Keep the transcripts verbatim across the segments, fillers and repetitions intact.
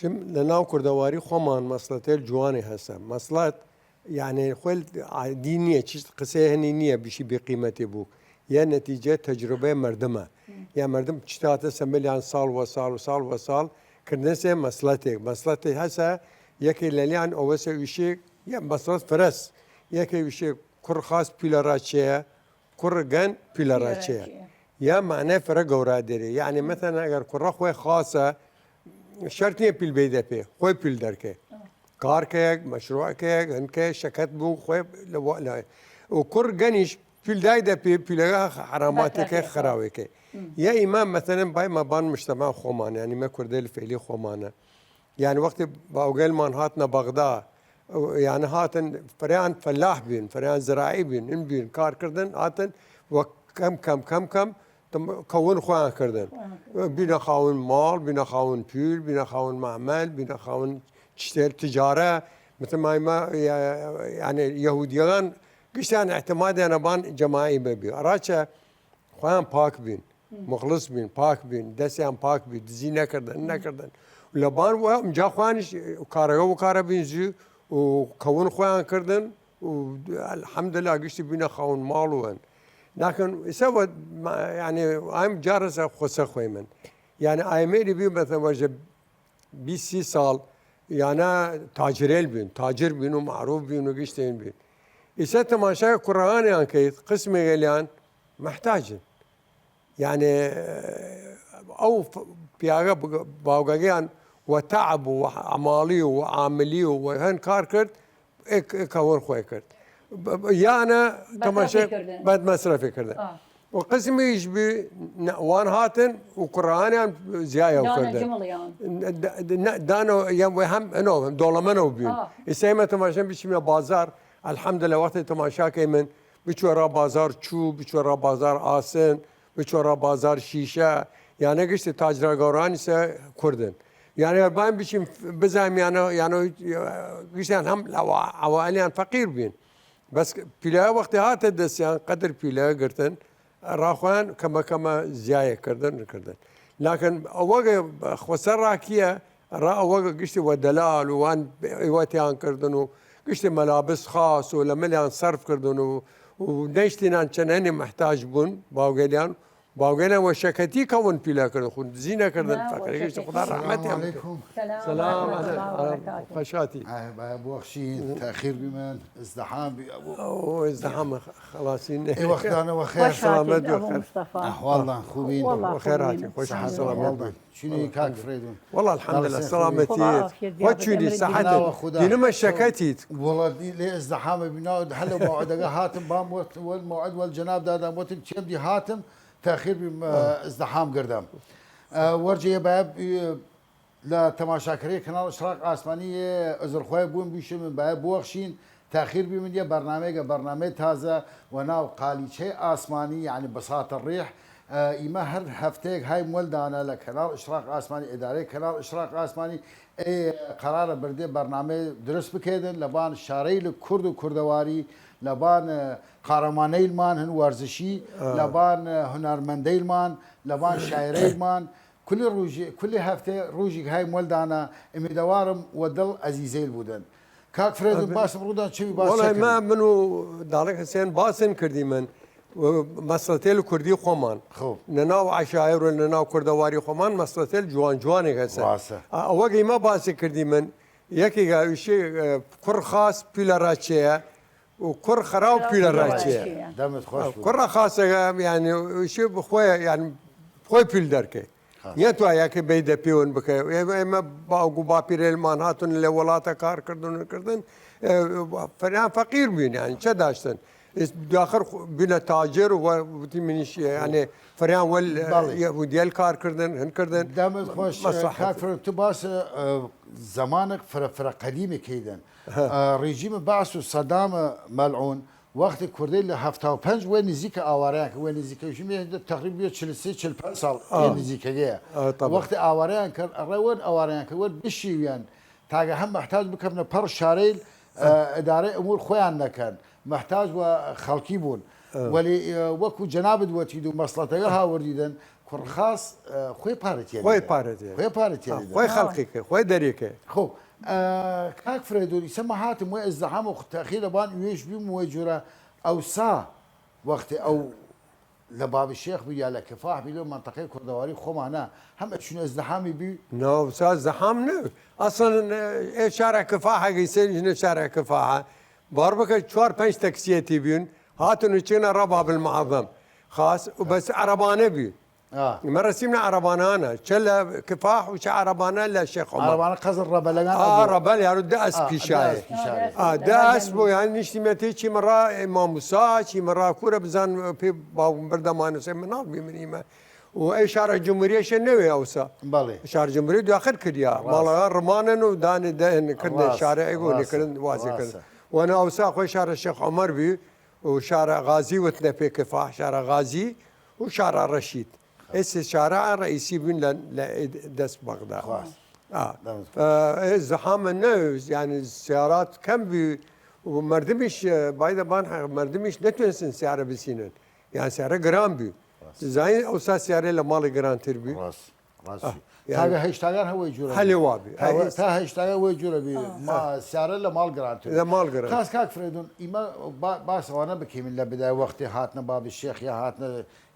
چم لە ناو کوردەواری خوەمان مەسڵەتەیل جوانێ هەسە. مەسڵەت، یانێ، خوەل عادی نییە، چیز قسەی هەنی نییە، بشی بێ قیمەتێ بوو. یە نەتیجە تەجروبەی مەردمە. یا مەردم چتاتە سەمەلیان ساڵ وە ساڵ و ساڵ وە ساڵ کردنەسێ مەسڵەتێک. مەسڵەتێ هەسە، یەکێ لەلیان ئەوەسە ویشێ، یا مەسڵەت فرەس. یەکێ ویشێ کوڕ خاس پیلە ڕاچەیە، کوڕ گەن پیلە ڕاچەیە. یا مانای فرە گەورا دەێ. یعنی، مەسەلەن، ئەگەر کوڕە خوەی خاسە، شەرت نییە پیل بەیدە پێ، خوەی پیل دەرکەێ. کار کەێگ، مەشروع کەێگ، هن کەێگ، شەکەت بوو، خوەی لە وە-، لە، و کوڕ گەنیش پیل دایدە پێ، پیلەگە حراماتێکێ، خراوێکێ. یا ئیمە، مەسەلەن، بای مەبان مشتەمان خوەمان، یعنی، مە کوردەیل فەیلی خوەمانە. یعنی، وەختی باوگەیلمان هاتنە بەغدا، یعنی، هاتن، فریان فەلاح بین، فریان زراعی بین، ان بین، کار کردن، هاتن، و کەم، کەم، کەم، کەم، تم-، کەون خوەیان کردن. بینە خاون ماڵ، بینە خاون پیل، بینە خاون معمل، بینە خاون چتێل تجارە. مثل ما ئیمە، یا-، یعنی، یەهودیەگان گشتیان اعتمادیان بان جەماعی ببی. ئەڕاچە خوەیان پاک بین، مخلص بین، پاک بین، دەسیان پاک بی، دزی نەکردن، نەکردن. لەبان وە ئمجا خوەیانیش کارەگە وکارە بین زی و کەون خوەیان کردن و الحمدلله گشتی بینە خاون ماڵ وەن. لکن ئیسە وە، ما-، یعنی، ئایم جارەسە خوەسە خوەی من. یعنی، ئایمەیلی بی، مەسەلەن، وەژە بیست سی ساڵ، یانە تاجرەیل بین، تاجر بین و معروف بین و گشتین بین. ئیسە تەماشای کوڕەگانیان کەیت، قسمێگەلیان محتاجن. یعنی، ئەو ف-، پیاگە بگ-، باوگەگەیان وە تەعب و وە عەماڵی و وە عاملی و وە هەن کار کرد، ئێ ک-، ئێ کەون خوەی کرد. ب-، ب-، یانە تەماشا بەد مەسرەفی کردن. و قسمیش بی، نە، وان هاتن و کوڕانیان زیایە کردن. دانە، یا وە هەم، ئەنۆ، دۆڵەمەنەو بین. ئیسە ئیمە تەماشا بچیمە بازار، الحمدلله وەختی تەماشا کەیمن، بچوە را بازار چوو، بچوە را بازار ئاسن، بچوە را بازار شیشە، یانە گشت تاجرە گەورانیسە کوردن. یانە بایم بچیم بزایم یانە، یانە گشتیان هەم لەوا، ئەوە ئەلیان فەقیر بین. بەس پیلە وەختی هاتە دەسیان قەدر پیلە گرتن، ڕاخوان کەمە کەمە زیایە کردن، کردن. لکن ئەوەگە خوەسە ڕاکیە، ڕا ئەوەگە گشتی وە دەلال و وان ئیوەتیان کردن و گشتی مەلابس خاس و لە ملیان سەرف کردن و، و نەیشتینان چەنەنی محتاج بوون باوگەلیان، باوگەلیان وە شەکەتی کەون پیلە کردن، خون دزی نەکردن، فەقیری گشتی خدا ڕەحمەتی ئەم. سلام علیکم. سلام علیکم. خوش هاتی. ئه، با بوخشین، تاخیر بیمن، ازدحام بی، ئەو ازدحام خلاصین. ای وەختانە وە خێر. خوش هاتین، سلامت ئەبو بخیر. مستەفا. ئەحواڵدان خوبین؟ وەڵا خوبین. خێر هاتی، خوش سەحەت، سلامت سەلامەت بی. بی. چونی کاک فرێدون؟ وەڵا الحمدلله، سلامەتی. خدا ئافیەت بیاد، وە چونی ئەمر سەحەت؟ دینا وە خدا. دینمە شەکەتیت. وەڵا دی-، لێ ئزدحامە بینا، هەلو موعدەگە هاتم، بام وەت، وەل موعد، وەل جەناب دادام، وەتم چێم دی هاتم، تاخیر بیم، ئە، ئزدحام گردم. ئە، وەرجە یە بایە، ئە، لە تەماشاکەری کەناڵ ئشراق ئاسمانی، ئە، عزرخوای بوون بیشم، بایە بوەخشین، تاخیر بیمن یە بەرنامەیگە، بەرنامەی تازە وە ناو قالیچەی ئاسمانی، یعنی بساط الريح. ئە، ئیمە هەر هەفتەیەک هایم وەلدانە لە کەناڵ ئشراق ئاسمانی، ئیدارەی کەناڵ ئشراق ئاسمانی، ئێ قەرارە بردێ بەرنامەی درست بکەیدن لەبان شارەیل کورد و کوردەواری، لەبان، ئە، قارەمانەیلمان هن وەرزشی، ئە. لەبان، ئە، هونەرمەندەیلمان، لەبان شاعرەیلمان، کلی روژی، کلی هەفتەی روژیگ هایم وەلدانە، ئمیدەوارم وە دڵ ئەزیزەیل بودن. کاک فرێدون، ئەبێ. باسم ڕوودان چەوی باس وەڵای چەکردن؟ ما، من و داڵێک حسێن باسن کردیمن، و مەسڵەتەیل کوردی خوەمان. خۆ. نەناو عەشایر و نەناو کوردەواری خوەمان مەسڵەتەیل جوان جوانێک هەسە. ڕاسە. ئە-، ئەوەگەی ما باسی کردیمن، یەکێگا ویشێ، ئە، کوڕ خاس پیلە ڕاچەیە، و کوڕ خەراو پیلە ڕاچیە. دەمت خۆش بوو. کوڕە خاسەگە، یعنی، شی بخوێ، یعنی، خوەی پیل دەرکەی. خاس. نیە تو یاکە بەی دەپێون بکەی. ئێمە، ئێمە باوگ و باپیرەیلمان هاتن لە وڵاتە کار کردن و کردن، ئێ، فریان فەقیر بین، یعنی، چە داشتن؟ ئێس داخر خو-، بینە تاجر و وتی منیش، یعنی، فریان وەل، بەڵێ. یەهودیەل کار کردن، هن کردن. دەمت خۆش، مەسەحەت. کاک فرەد، تو باس، ئە، زەمانێک فرە، فرە قەدیمی کەیدن. ئە، ڕژیم بەعس و سەدام مەلعون وەختی کوردەی لە هەفتا و پەنج وە نزیکە ئاوارەیان کرد، وە نزیکە ژمی تەقریب بێ چل سێ چل پەنج ساڵ ئە. نزیکەگەیە. ئە، طبعا. وەختی ئاوارەیان کرد، ئەڕێ وەن ئاوارەیان کرد، وەن بشیویان تاگە هەم محتاج بکەمنە پەڕ شارەیل، ئە، ئیدارەی ئەمور خوەیان نەکەن، محتاج وە خەڵکی بوون. وەلی، ئە، وەکو جەنابت وەتید و مەسڵەتەگە هاوردیدن، کوڕ خاس، ئە، خوەی پارێ تیەێدە. خوەی پارێ تیەێدە. خوەی پارێ تیەێدە. خوەی خەڵقیکە، خوەی دەریکە. خۆ، ئە، کاک فرەیدون، ئیسە مە هاتم وەی ئزدحام و تەخیرە بان وێش بیم وەی جورە ئەوسا وەختێ ئەو لە باب شێخ بی یا لە کفاح بی لەو مەنتەقەی کوردەواری خۆمانە هەم ئەچوون ئزدحامی بی. ناوسا زەحام نە. ئەسڵەن، ئێ شارە کفاحەگەی سێنجنە شارە کفاحە. بار بکە چوار پەنج تەکسیەتی بیون. هاتن و چێنە ڕا باب المعظم. خاس و بەس عەرەبانە بی. ئا. مە رەسیمنە عەرەبانانە. چە لە کفاح و چە عەرەبانە لە شێخ عومەر. عەرەبانە قەزر ڕەبەلەگان ئا، ئەبوو. ڕەبەل یارو دە ئەس ئا، پیشایە. دە ئەس پیشایە. ئا، دە ئەس بۆ یان نیشتیمەتی چی مڕا ئیمام موسا، چی مڕا کورە بزان پێ باوم بردەمانە سێ مناڵ بی منیمە. و ئەی شارە جمهوریەشە نەوێ ئەوسا. بەڵێ. شار جمهوری دواخر کردیا. ڕاست. ماڵەگە ڕمانن و دانی دەهن کردن ڕاست، شارە ئەیگۆ ڕاستە، نکردن وازی ڕاستە. کردن. وەنا ئەوسا خۆی شارە شێخ عومەر بی و شارە غازی وتنە پێ کفاح، شارە غازی و شارە ڕەشید. ئێ سێ شارە ڕئیسی بوون لە، لە دەست بەغدا. خواست. ئا. دەمت ئە، ئێ زەحامە نە، یعنی سیارات کەم بی و مردمیش، ئە، بایدە بان حەق، مردمیش نەتوێنسن سیارە بسینن. یان سیارە گران بی. زانین ئەوسا سیارە لە ماڵی گرانتر بی. ڕاست. ڕاست. ئا، یعنی تاگە هەشتاگان هەوەی جورە هەلێ بی. وابی. تا، ئا، تا هەشتاگان وەی جورە بی. ئا. ما سیارە لە ماڵ گرانتر. لە ماڵ گران. خاس کاک فرەیدون، ئیمە با-، باس ئەوانە بکەیمن لە بدای وەختێ هاتنە باب شێخ یا هاتنە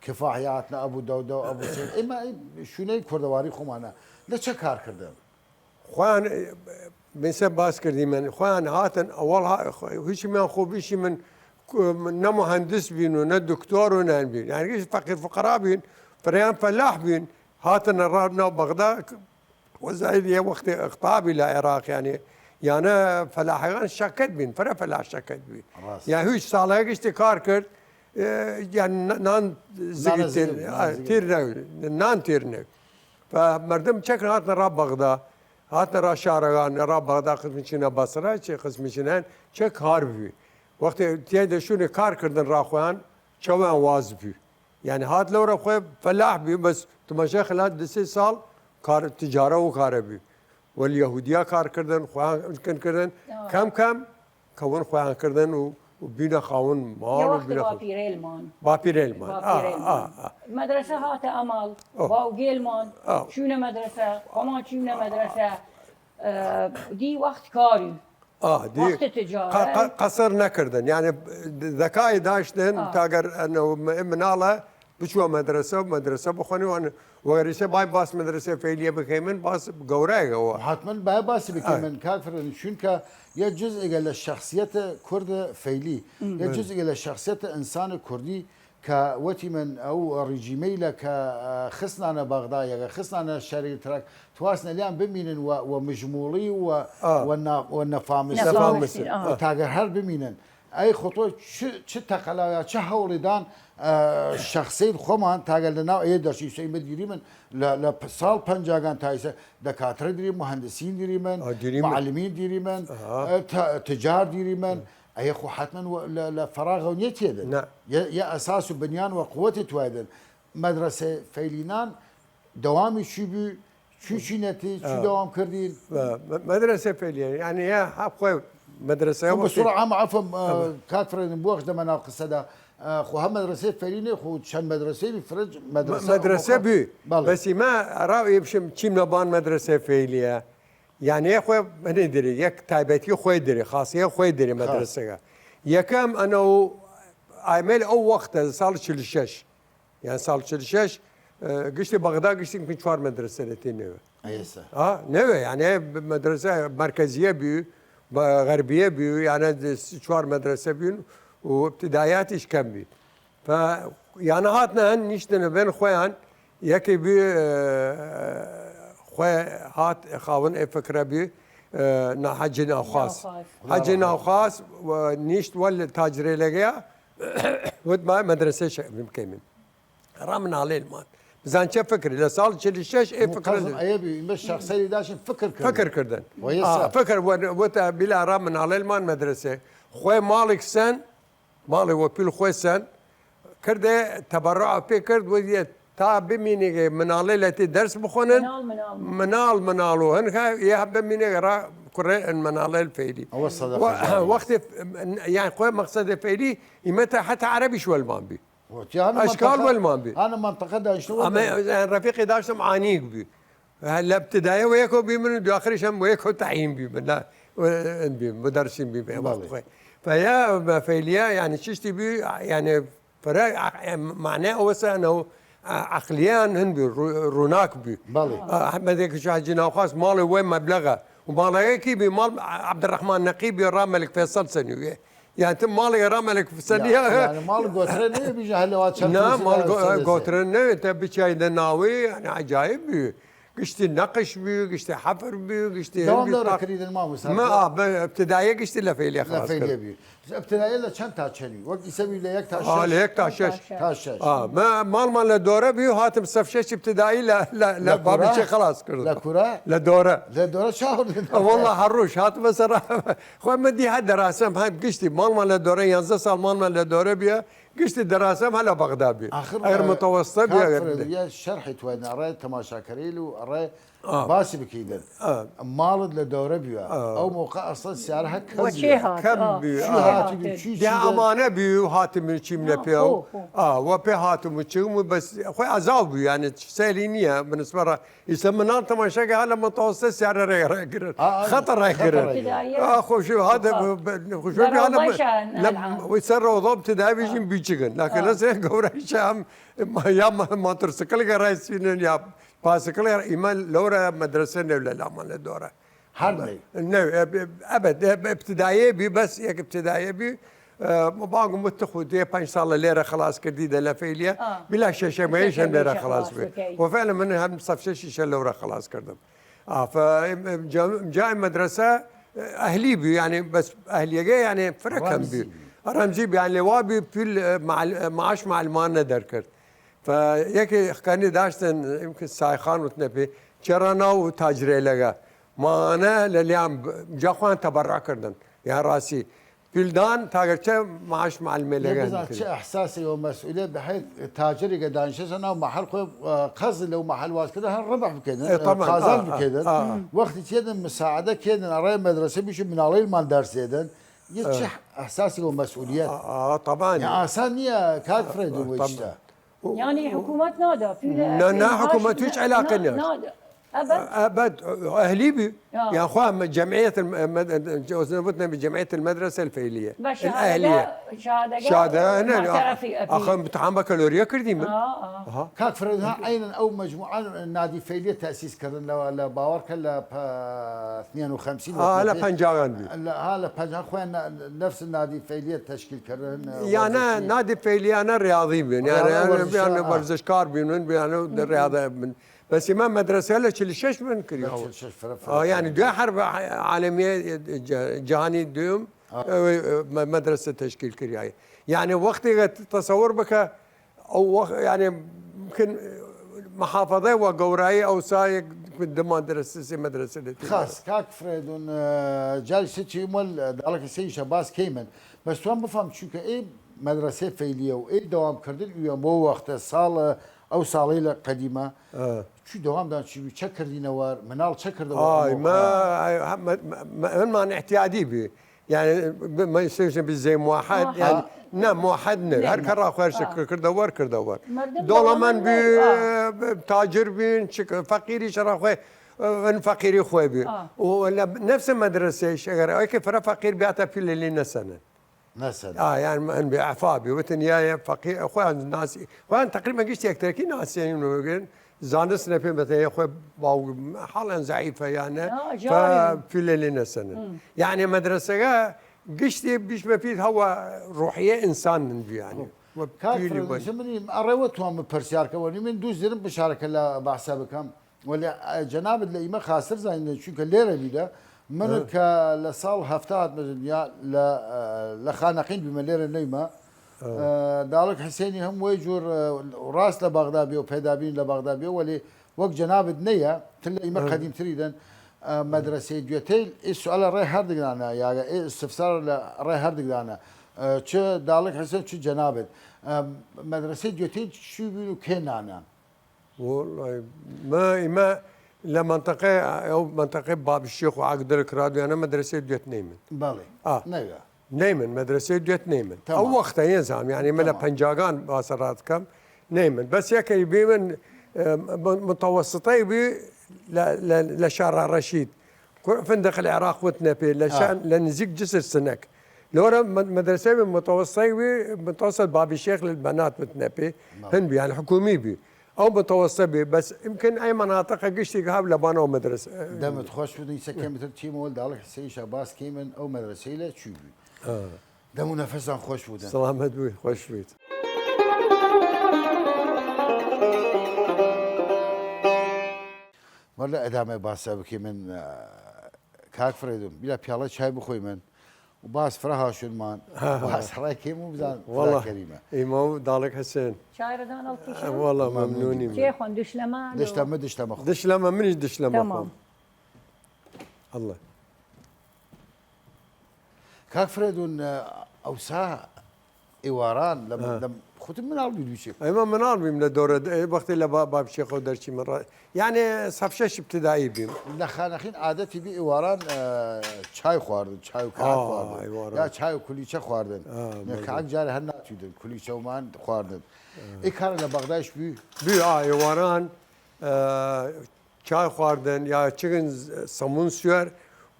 کفاح یا هاتنە ئەبوو دەودە و ئەبوو سێد. ئیمە شوونەی کوردەواری خۆمانە. لە چە کار کردن؟ خوان، مثل باس کردی من، خوان هاتن ئەوەڵ ها-، خو-، هیچ من خۆ بیشی من ک-، نە مهندس بین و نە دکتۆر و نان بین. یعنی هیچ فقیر فقرا بین، فریان فلاح بین، هاتن را ناو بغداد، وەزای یە وەختی اقتابی لە عراق، یعنی، یانە فلاحەکان شەکەت بین، فرە فلاح شەکەت بین. ڕاست. یا هیچ ساڵە گشتی کار کرد، ئێ، یان ن-، نان زگی نان تیر، زگی، نان ئا، زگی. تیر نە، نان تیر نە. فمردم چەک هاتنە ڕا بەغدا، هاتنە ڕا شارەگان، ڕا بەغدا قسم چینە بەسرە، چه قسم چینە چەک هار بوی. وەختی تیای دەشونێ کار کردن ڕا خوان، چەوان واز بوی. یعنی هات لەو رە خوێ فەلاح بی، بەس تماشا خلال دو سێ ساڵ کار تجارە و کارە بی. وەل یەهودیا کار کردن، خوان کن کردن، ئا. کەم کەم کەون خوان کردن و، و بینە خاون ماڵ یە و وەخت بینە خاون. باپیرەیلمان. باپیرەیلمان. ئا، باپیرەیلمان. ئا، ئا. مەدرەسە هاتە ئەماڵ، ئۆ. باوگێلمان، ئۆ. چوونە مەدرەسە، خۆمان چوونە مەدرەسە، ئە، دی وەخت کاری. ئا، دی وەختە تجارە. قە-، قە-، قەسەر نەکردن. یعنی، دەکای داشتن، ئا. تاگەر ئەنە مناڵە بچوە مەدرەسە و مەدرەسە بخوەنی و ئەن-، وەگەریشە بای باس مەدرسە فەیلیە بکەیمن، باس گەورایگەوە. حتماً بای باسی بکەیمن، ئا. کاک فرەنی، چونکە یە جزئیگە لە شخصیت کورد فەیلی، یە بەله. جزئیگە لە شخصیت ئنسان کوردی کە وەتی من ئەو ڕژیمەیلە کە، ئە، خستنانە بەغدایەگە، خستنانە شەری ترەک، تواسنە لیان بمینن و، و مژموڵی و، ئا. و نا-، و نەفامستن. نەفامستن، ئا. و تاگە هەر بمینن. ئەی خۆ تۆ چ، چ تەقەلاویا، چ هەوڵیدان، ئە، شەخسەیل خۆمان تاگە لە ناو ئەیە دەرچی سەیمە دیریمن لە، لە پ-، ساڵ پەنجاگان تا ئیسە دەکاترە دیریم، مهندسین دیریمن، ئا، دیریمن. معلمین دیریمن، ئا. ئە، ت-، تجار دیریمن. ئەیە خۆ حتماً وە-، لە، لە فەراغەو نیە تێدن. نە. یە، یە ئەساس و بنیان و قوەتی توایدن. مەدرەسە فەیلینان دەوامی چی بی، چی چی نەتی، چی ئا. دەوام کردین؟ مە-، مە-، مەدرەسە فەیلیە، یعنی یە هەب خوێ مەدرەسە خۆ وەختی بەسوڕە عام عەفەم، ئە، ئەوە. کاک فرەیدن بوەخش دەمە ناو قسەدا، ئە، خۆ هەم مەدرەسەی فەیلی نیە، خۆ چەند مەدرەسەی بی فرج مەدرەسە مەدرەسە بی. بەڵێ. بەس ئیمە ئەراو ئێ بشم چیم نەبان مەدرەسە فەیلیە. یعنی خوێ منی دری، یەک تایبەتی خوێ دری، خاصیە خوێ دری خاص. مەدرەسەگە. یەکەم ئەنە و ئایمەیل ئەو وەختە ساڵ چل و شەش. یان ساڵ چل و شەش، ئە، گشتی بەغدا گشتی کن چوار مەدرسە لە تێ نەوێ. ئێسە. ئا، نەوێ، یعنی مەدرسە مەرکەزیە بی، بە غەربیە بی، یعنی چوار مەدرسە بین و ابتدایاتیش کەم بی. فە، یعنی هاتنە هەن نیشتنە بین خویان، یەکی بی، ئە، خوی هات خاون ئێ فکرە بی، ئە، نا حەجی ناوخواس. ناوخواس. حەجی ناوخواس و نیشت وەل تاجرێلەگەیا، وت ما مەدرسە ش-، بکەیمن. ئەڕا مناڵەیلمان. بزان چە فکری، لە ساڵ چل و شەش ئێ فکرە قەزم ئەیە بی، ئیمە شەخسەیلی داشن فکر کردن. فکر کردن. وە ئێسا. ئا، فکر وە-، وەتە بیلا ئەڕا مناڵەیلمان مەدرسە. خوێ ماڵێک سەن، ماڵێ وە پیل خوێ سەن، کردێ تەبەڕع پێ کرد، وەدیە تا بمینێگە مناڵەیلە تێ دەرس بخوەنن. مناڵ، مناڵ. مناڵ، مناڵ و هەنکا یە هەب بمینێگە ئەڕا کوڕێ ئەن مەناڵەێل فەیلی. ئەوە سەدەقە جاریە. وەختێ، یان خوەێ مەقسەدێ فەیلی، ئیمە تا حەتا عەرەبیش وەلمان بی. ئەشکال وەلمان بی. هانە منطقە دانیشتن ئەمە، یان ڕەفیقێ داشتم عانیگ بی. لە ابتدایە وە یەکەو بیمن و دواخریش هەم وە یەکەو تعیین بیمن. لا، وە، ئەن بیم، مدرسین بیم، ئێ وەخت خوەێ. فەیا، فەیلیە، یانی چشتی بی، یانی فرە، معنای ئەوەسە ئەنەو عەقلیان هەن بی، ڕووناک بی. بەڵێ. ئەحمەدێ کە شاجی ناوخواست ماڵێ وەێ مەبلەغە. و ماڵەگەکی بی، ماڵ عەبدڕەحمان نەقیبی ڕا مەلک فەیسەڵ سەنیوێ. یان تە ماڵێ ڕا مەلک فەیسەڵ، یان، یان ماڵ گۆترە نەێ بیژە هەلەوا چەند نا، ماڵ گۆ-، گۆترە نەێ، تە بچیای دە ناوی، یان عەجایب بی. گشتی نەقش بی، گشتی حەفر بی، گشتی دەوام هەندی لەورە تا-، کریدن ماموستا. ما، ئا، بە ابتدایە گشتی لە فەیلیە لە خلاص فەیلیە کرد. بی. ابتدایە لە چەند تا چەنی؟ وەک ئیسە بی لە یەک تا شەش؟ ئا، لە یەک تا شەش. تا شەش. ئا، ما، ماڵمان لە دۆرە بی و هاتم سەف شەش ابتدایی لە، لە، لە لە کورە؟ بابیچێ خلاص کردم. لە کورە؟ لە دۆرە. لە دۆرە چاوەڕ دێت؟ ئا، وەڵا هەر ڕووش هاتمە سەر. خوەێ من دی هەر دەراسەم، هەر گشتی ماڵمان لە دۆرە، یانزە ساڵ ماڵمان لە دۆرە بیە، گشتی دەراسەم هەلە بەغدا بی. ئاخر، ئەگەر ئە، متەوەسطە بی، کاک ئەگەر فرەیدون، یە شەرحی توەێدن ئەڕێ تەماشاکەریل و ئەڕێ ئا. باسی بکەیدن. ئا. ماڵت لە دۆرە بیوە. ئا. ئەو موقع ئەسڵەن سیارە هەک کەم وەچێ بیوە. هات، کەم ئا. بیوە. چی ئا. هاتی بی، چی، چی دێ دێ؟ ئەمانە بی و هاتم چیم لە ئا، پێ و، خۆ، خۆ. ئا، وە پێ هاتم و چیم و بەس خوەێ ئەزاو بی، یانی سەیری نییە، بنسبە ڕا-، ئیسە مناڵ تەماشاگە هەلە متەوەسطە سیارە ڕێ، ڕێ گرن. ئا، ئا، خەتە ڕێ خەتە گرن. ڕێ گرن. ئا، خۆشی هاتە، خۆ. بە-، بە-، خۆشی بە هاتە ڕەوضەشان مە-، لە، ئەلان. وی سەر ڕەوضە ابتدایی بیژیم بیچگن. لکن ئا. لە سێ گەورایشە هەم، یا مە-، ماتۆرسیکلگە ڕایسینن یا پاسکڵێ ئیمە لەورە مەدرسە نەو لە لامان لە دۆرە. هەر نەی. نەو، ئە، ئەبەد، ئە، ابتدایە بی، بەس یەک ابتدایە بی، ئە، بانگم وت خو دێ پەنج ساڵە لێرە خلاص کردی دە لە فەیلیە، ئا. بلا شەشەمەیش هەم لێرە خلاص بی. وە فعلا من هەم سەف شەشیشە لەورە خلاص کردم. ئا، فە، ئم، ئم، جا، جای مەدرسە، ئە، ئەهلی بی، یعنی بەس ئەهلیەگە، یعنی فرە کەم بی. ڕەمزی بی. ڕەمزی بی، یعنی وا بی پیل، ئە، معل-، ئە، معاش معلمان نەدەرکرد. فە یەکێ خکانی داشتن، ئیمکن سایخان وتنە پێ، چرا ناو تاجرێلەگە. مانە لە لیام ب-، جا خوان تەبەڕا کردن. یا ڕاستی. پیلدان تاگەرچە معاش معلمێلەگە. نەبزان چه ئەحساسی و مەسئولیەت بە حەیث تاجرێگە دانیشەسە ناو مەحەل خوێ، ئە، قەز لەو مەحەل واز کردن هەر ڕبح بکەن، ئێ، ئە، تەمان، قازانج ئە، ئە، بکەن. ئە. وەختی چێدن مساعدە کێدن ئەڕێ مەدرسە بیشی مناڵەیلمان دەرس دێدن. یە ئە. چه ئەحساسی و مەسئولیەت. ئە، ئە، تەمان. یا ئاسان نییە کاک فرەیدون ئە، وەیشتە. تەمان. یانی حکومەت نادا، پیلە نا، نا، حکومەت هیچ علاقە نیە. نادا. ئەبەد. ئەبەد، ئەهلی بی. یا. یا خوا م-، جمعیت الم-، مد-، جوزنبوت نبی جمعیت المدرسة الفعلية. بە شهادەگە، الأهلية. شهادەگە شهادە، نه، نه. معترفی ئەپی. ئاخە امتحان بەکالۆریا کردی من. ئا، ئا. ئەها. کاک فرەیدون، ها، عینەن ئەو مجموعە نادی فەیلیە تەسیس کردن لە، لە باوەڕ کە لە پە-، اثنين وخمسين ئا، لە پەنجاگان بی. لە، ها، لە پەنجا خوێن نە-، نفس نادی فەیلیە تەشکیل کردن، یانە وەرزشی. نادی فەیلیانە ریاضی بین، یانە، ریاضی، یانە، وەرزش، یانە ئا. وەرزشکار بینن، یانە ریاضە بن. بەس ئیمە مەدرسە لە چل و شەش بن کریاوە. لە چل و شەش فرە، فرە، ئا، یعنی فرە. دوێ حرب عالمیە ج-، جهانی دوم، ئا. ئە، مە-، مەدرسە تشکیل کریای. یعنی وەختێگە تصور بکە، ئەو وەخت، یعنی، ممکن محافظە وە گەورایی ئەوسا یەک دە مەدرسە، سێ مەدرسە لە تێ. خاس، کاک فرەیدون، ئە، جاری سێ چی مەل داڵەکە سێ ئیشە باس کەیمن. بەس توان بفهم، چونکە ئێ مەدرسەی فەیلیە و ئێ دەوام کردن ئیوە بۆ وەختە ساڵە، ئەو ساڵەی لە قەدیمە. ئە. چی دەوام دان چی بی؟ چە کردینە وار؟ مناڵ چە کردە وار ئای، ئەمەو ما، خاڵ؟ ئای، ها، مە-، مە-، مە-، منمان احتیادی بی. یعنی، ب-، مە سێژن بی زەی موحد، موحد. یعنی، نه، موحد نه. نه، هەر نه. کە ڕاخوێ ئا. شکر کردە وەر، کردە وەر. مردم دەوڵەمەند دەوڵەمەند بی، نەی، ئا. ئە، تاجر بین، چک-، فەقیری شەڕا خوێ، ئە، ئەن فەقیری خوێ بی. ئا. و لە نفس مەدرسەیش، ئەگەر ئەوەی کە فرە فەقیر بیاتە پیلەلی نەسەنن. نەسەنن. ئا، یان من بێ عەفا بی، وتن یا، یا فەقیر، خوان ناسی، خوان تقریبا گشت یەکترەکی ناسیین و گرن، زانست نەپێ بەتە، یا خوێ باو حاڵن زەعیفە، یانە، ئا، فە جارێ. پیلەلی نەسەنن. یعنی مەدرسەگە گشتی بیش مەفید هەوا ڕوحیە ئینسان من بیانی. خۆ. وە کاک پیلی فرەیدون، بن. ئیسە منی ئەڕێوە توان بپرسیار کەوەنی من دوو زرم بشارەکە لە بەحسە بکەم. وەلی، ئە، جەنابت لە ئیمە خاستر زانین، چونکە لێرە بیدە. من ئە. کە لە ساڵ هەفتا هاتمە دنیا لە، ئە، لە خانەقین بیمە، لێرە نەیمە. ئە. ئە، داڵک حسێنی هەم وەی جور، ئە، ڕاست لە بەغدا بێ و پەیدا بین لە بەغدا بێ، وەلی وەک جەنابت نەیە، تر لە ئیمە ئە. قەدیمتری دەن، ئە، مەدرسەی دوێتەیل، ئێ سوالە ڕێ هەردگدانە، یاگە ئێ استفسار لە ڕێ هەردگدانە. ئە، چ داڵک حسێن، چ جەنابت. ئە، مەدرسەی دوێتەیل چی بین و کێ نانە؟ وەڵای، ما، ئیمە لە مەنتەقەی، ئەو مەنتەقەی باب شێخ و ئاگدر کرادویانە مەدرەسەی دوێت نەیمن. بەڵێ. ئا. نەوە. نەیمن، مەدرەسەی دوێت نەیمن. تەمام. ئەو وەختە یەزام، یعنی، مە لە تەمام. پەنجاگان باسە ڕادکەم، نەیمن. بەس یەکەی بیمن، ئە، م-، متەوەسطەی بی لە، لە، لە شارە ڕەشید. کور-، فندق العراق وتنە پێ، لە ئا. شان، لە نزیک جسر سنەک. لۆرە مە-، مەدرەسەی بی متەوەسطەی بی، متەوەسط بابی شێخ لە بەنات وتنە پێ، بەڵێ. هەن بی، یعنی، حکومی بی. ئەو متەوەسە بێ، بەس ئمکن ئەی مەناتقە گشتیگ هاو لەبان ئەو مەدرەسە. دەمت خۆش بوو، ئیسە کەمتر چیمەوە لە داڵک حسێن شاباس کەیمن ئەو مەدرەسەی لە چوی بوی. ئا. دەم و نەفەسان خۆش بوودن. سڵامەت بووی، خۆش بوویت. وەلە ئەدامە باسە بکەی من، ئە، کاک فرێدون، بیلا پیاڵە چای بخۆی من. و باس فرە هاشونمان، ها، ها. باس هەڵای کەیم و بزان وەڵا. فرە کەریمە. ئیمە و داڵک حسێن. چای ڕدان ئەڵ کیشە؟ وەڵا مەمنونی. چێ خۆن دشلەمان و دشلەمە، دشلەمە خۆ. دشلەمە، منیش دشلەمە تەمام. خۆم. ئەڵێ. کاک فرێدون، ئەوسا ئێواران لە، ها. لە خوتم مناڵ بی دووچێ. ئەمە مناڵ بیم لە دۆرە د-، ئەی وەختی لە با-، باب شێخەوە دەرچی من ڕا-، یعنی سەف شەش ابتدایی بیم. لە خانەخین عادەتی بی ئێواران، ئە، چای خواردن، چای و کاک ئا، خواردن. ئێواران. یا چای و کولیچە خواردن. ئا، نە مەزە. کاک جارێ هەر ناتویدن، کولیچەومان خواردن. ئا. ئەی کارە لە بەغدایش بی؟ بی، ئا، ئێواران، ئە، چای خواردن یا چگن سەمون سوێر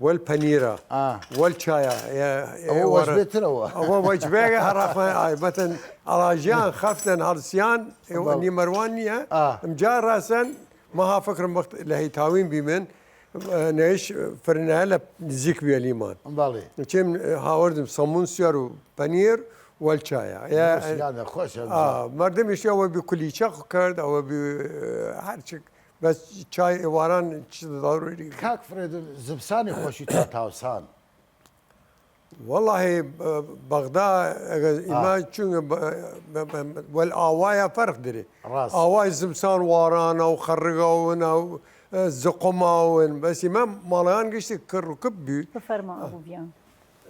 وەل پەنیرە. ئا. وەل چایە. ئێ، ئەوە ئێ، وەرە. وەجبێترەوە. ئەوە وەجبێگە هەڕەفە ئایبەتن ئەڵاژیان خەفتن هەڵسیان ئێوە بەڵێ. نیمەروان نییە. ئا. ئمجا ڕاسەن مەها فکرم وەخت لە هەیتاوین بیمن، ئە، نەیش فرنایە لە نزیک بێلیمان. بەڵێ. چیم هاوردم سەمون سوێر و پەنیر وەل چایە. ئێ، بەس یادە خۆشە. ئا، مەردم ئیش ئەوە بی کولیچە کرد، ئەوە بی، ئە، هەرچی بەس چای ئێواران چ ضروری. کاک فرێدون، زمسانی خۆشی تا تاوسان؟ وەڵاهی، بە-، بەغدا، ئەگەر ئیما ئا. چونگە بە-، بە-، بە-، وەل ئاوایە فەرق دری. ڕاست. ئاوای زمسان وارانە و خەڕگاون و، ئە، زقماون. بەس ئیما ماڵیان گشتی کڕ و کپ بی. بفەرما، ئە. ئەبوو بیان.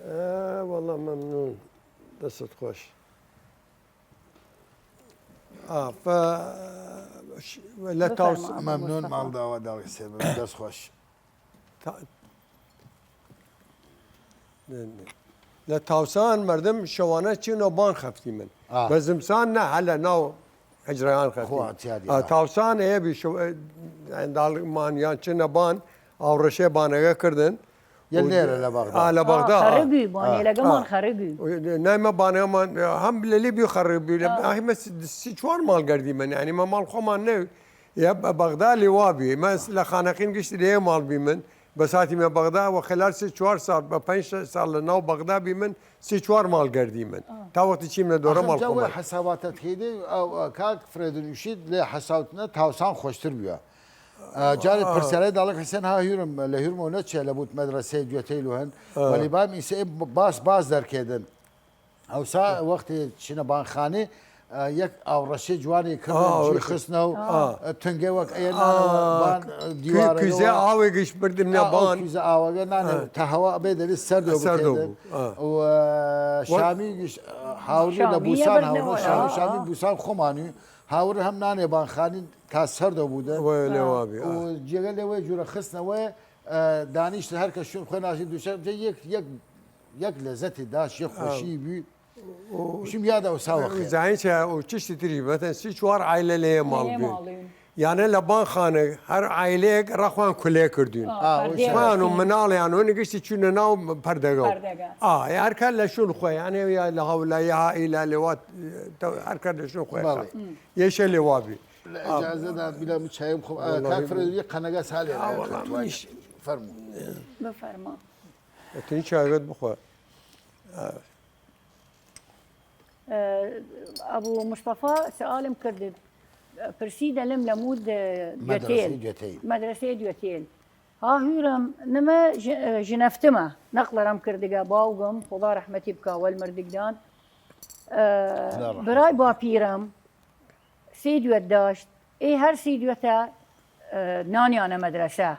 ئە، وەڵا مەمنون. دەست خۆش. ئا، فە-، ش-، لە بفەرما، تاوس-، ئەبوو مەمنون مستەفا. ماڵ داوا داوی سێ من. دەست خۆش. تا-، لە تاوسان مەردم شەوانە چینە بان خەفتی من. ئا. بە زمسان نە، هەلە ناو حجرەیان خەفتی. خۆ، ئەتیادی، ئا، ئا. تاوسان ئەیە بی شەو-، ئە، داڵمان یان چینە بان، ئاوڕەشێ بانەگە کردن. یە و نێرە لە بەغدا. ئا، لە بەغدا، ئا، خەرگی، ئا. بۆنێ لەگەمان ئا. خەرگی. و نایمە بانەمان، هەم لە لیبی خەرگی، لە، ئا. ئا، هیمە سی، سی چوار ماڵ گردی من، یعنی مە ماڵ خۆمان نەوی. یە بە-، بەغدا لێوا بی. مە لە خانەقین گشت لێ ماڵ بی من. بە ساتی مە بەغدا و خلال سی چوار ساڵ، بە پەنج ساڵ لە ناو بەغدا بی من، سی چوار ماڵ گردی من. ئا. تا وەختی چیم لە دۆرە ئەخە ماڵ جا وە خۆمان. حەساباتەت کەیدی، ئەو، ئە، کاک فرێدون وشید لێ حەساوتنە تاوسان خۆشتر بویە. ئە، جارێ ئا. پرسیارەی داڵک حسێن ها هیرم، لە هیرمەوە نەچێ لە بوت مەدرەسەی دوێتەی لوهن، ئا. وەلی بام ئیسە ئێ ب-، باس، باس دەرکێدن. ئەوسا وەختێ چینە بانخانێ، ئە، یەک ئاوڕەشێ جوانێ کردن، ئا، جی ئاوڕەشێ. خستنە و، ئا. ئە، تنگێ وەک ئەیە نانەوە ئا، بان، ئە، کوی-، دیوارەگە کویزە و ئاوێگش بردم ئا، ئەو نەبان. کویزە ئاوەگە نانێ ئا. تە هەوا ئەبێ دەلی سەردۆ سەردۆ بکێدن. بوو، ئا. و وە شامیگش، ئە، هاوری لە شامیە بوسان بردنەوە، هاوری شامی، ئا. شامی بوسان خۆمانی هاور هەم نانێ بانخانی تا سەردۆ بوودن. وە لێوا بی، ئا. و جێگە لێوەی جوورە خستنەوە، ئە، دانیشت هەر کە شوون خۆی ناشی دووشە، جە یەک، یەک، یەک لەزەتی داش، یەک ئا. خۆشی بی. و شم یاد ئەو ساوە خێر. زانین چە و چشتی تری، مەتەن سی چوار عایلە لێ ماڵ لێ بی. ماڵین. یانە لە بان خانە هەر عایلەیەک ڕەخوان کولێ کردوین. ئا، ئا، پەردێ خوان و کردین. مناڵیان و نگشتی چوونە ناو پەردەگە و. پەردەگە. ئا، هەر کار لە شوون خۆی، یانە یا لە هەولا یا ئیلا لێوات، تە-، هەر کار لە شوون خۆی. بەڵێ. یەشە لێوا بی. لە ئا. ئجازەدا بیلا من چایم خۆم. ئا، وەڵا کاک فرێد، یە قەنەگە سالێ. ئا، وەڵا منیش. فەرموو. بفەرما. تنی چاگەت بخوا. ئە، ئەبوو مستەفا سەئالم کردد، پرسی دەلم لە مود، ئە، مەدرەسەی دوێتێل. دوێتێل. مەدرەسەی دوێتێل. ها هویرم نمە ژ-، ئە، ژنەفتمە، نەقڵەرم کردگە، باوگم، خودا رەحمەتی بکا، وەل مردگدان. ئە، لا رەحمەت. برای باپیرم، سی دوێت داشت، ئێ هەر سی دوێتە، ئە، نانیانە مەدرەسە.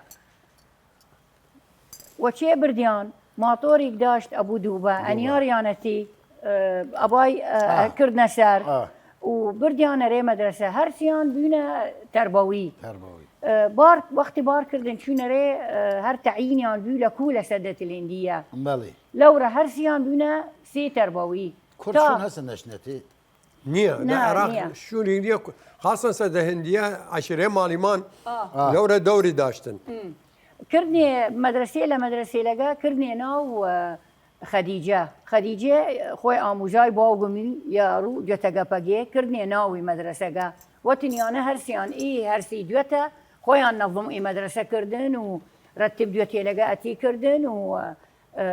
وە چێ بردیان، ماتۆریگ داشت ئەبوو دووبە، دووبە. ئەنیاریانەتی، ئە، ئەبای، ئە، ئا. کردنە سەر. ئا. و بردیانە رێ مەدرەسە، هەرسیان بوینە تەربەوی. تەربەوی. ئە، بار، وەختی بار کردن چوینە رێ، ئە، هەر تەعینیان بوی لە کوو لە سەدەتل هندیە. بەڵێ. لەورە هەرسیان بوینە سێ تەربەوی. کورد تا چون هەسە نەشنەتی؟ نییە، لە نا، عێراق نییە. شوون هندیە، خاصە سەدە هندیە عەشیرەی ماڵیمان ئا. لەورە دەوری داشتن. کردنێ مەدرەسێ لە مەدرەسێلەگە کردنێ ناو، ئە، خەدیجە. خەدیجە خوەی ئاموزای باوگمی یا روو جوتەگە پەگێ کردنێ ناوی مەدرەسەگە. وەتنیانە هەرسیان ئی هەرسی دوێتە خوەیان نەظم ئی مەدرەسە کردن و رەتیب دوێتێلەگە ئەتی کردن و، ئە،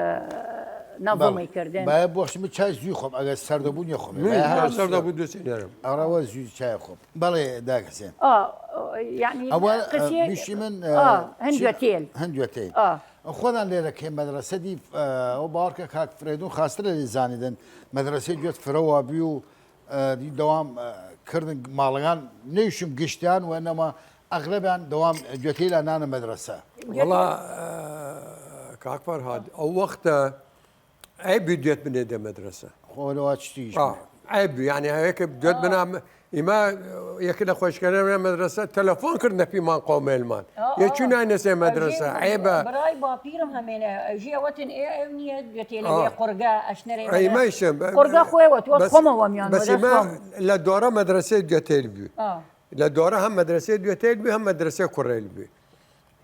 نەظمی کردن. بایە بۆخش من چای زوی خۆم، ئەگەر سەردەبوو نیە خۆم. من بایە هەر سەردەبوو دووسی نەرم. ئەڕەوە زوی چای خۆم. بەڵێ، داکەسێن. ئا، یعنی ئەوە، ئە، قسیە-، میشی من، ئە، ئا، هەن چی-، دوێتێل. هەن دوێتێل. ئا. خۆدان لێرە کەی مەدرەسە دی، ئە، ئەو باوەڕکە کاک فرێدون خاسترە لێ زانیدن. مەدرەسەی دوێت فرەوە بی و، ئە، دی دەوام، ئە، کردن ماڵەگان نەیشم گشتیان و نەما ئەغلبیان دەوام دوێتێلا نانە مەدرەسە. وەڵا، ئە، کاک فەرهاد، ئەو وەختە ئەی بی دوێت بنێ دە مەدرەسە. خۆ لەوا چتیش ئا، بێ. ئەی بی، یعنی، هەیە کە دوێت ئا. بنام، ئیمە یەکە لە خۆشکەرە مەدرەسە تەلەفۆن کردنە پیمان قەومێلمان. ئا، یە ئا. چوو ناینەسێ مەدرەسە، ئەژێ ئەی بە. برای باپیرم هەمێنە، ئەژێ وەتن ئێ ئەو نییە، دوێتێلە ئا. قورگە، ئەشنەرێ ئەی مەدرسە. مەیشم، بە-، قورگە خوێ وەت، وەت بەس، خۆمە وەمیان بەس وەدەس ئیمە خۆم. لە دۆرە مەدرەسەی دوێتێل بوو. ئا. لە دۆرە هەم مەدرەسەی دوێتێل بوو، هەم مەدرەسەی قوڕێل بوو.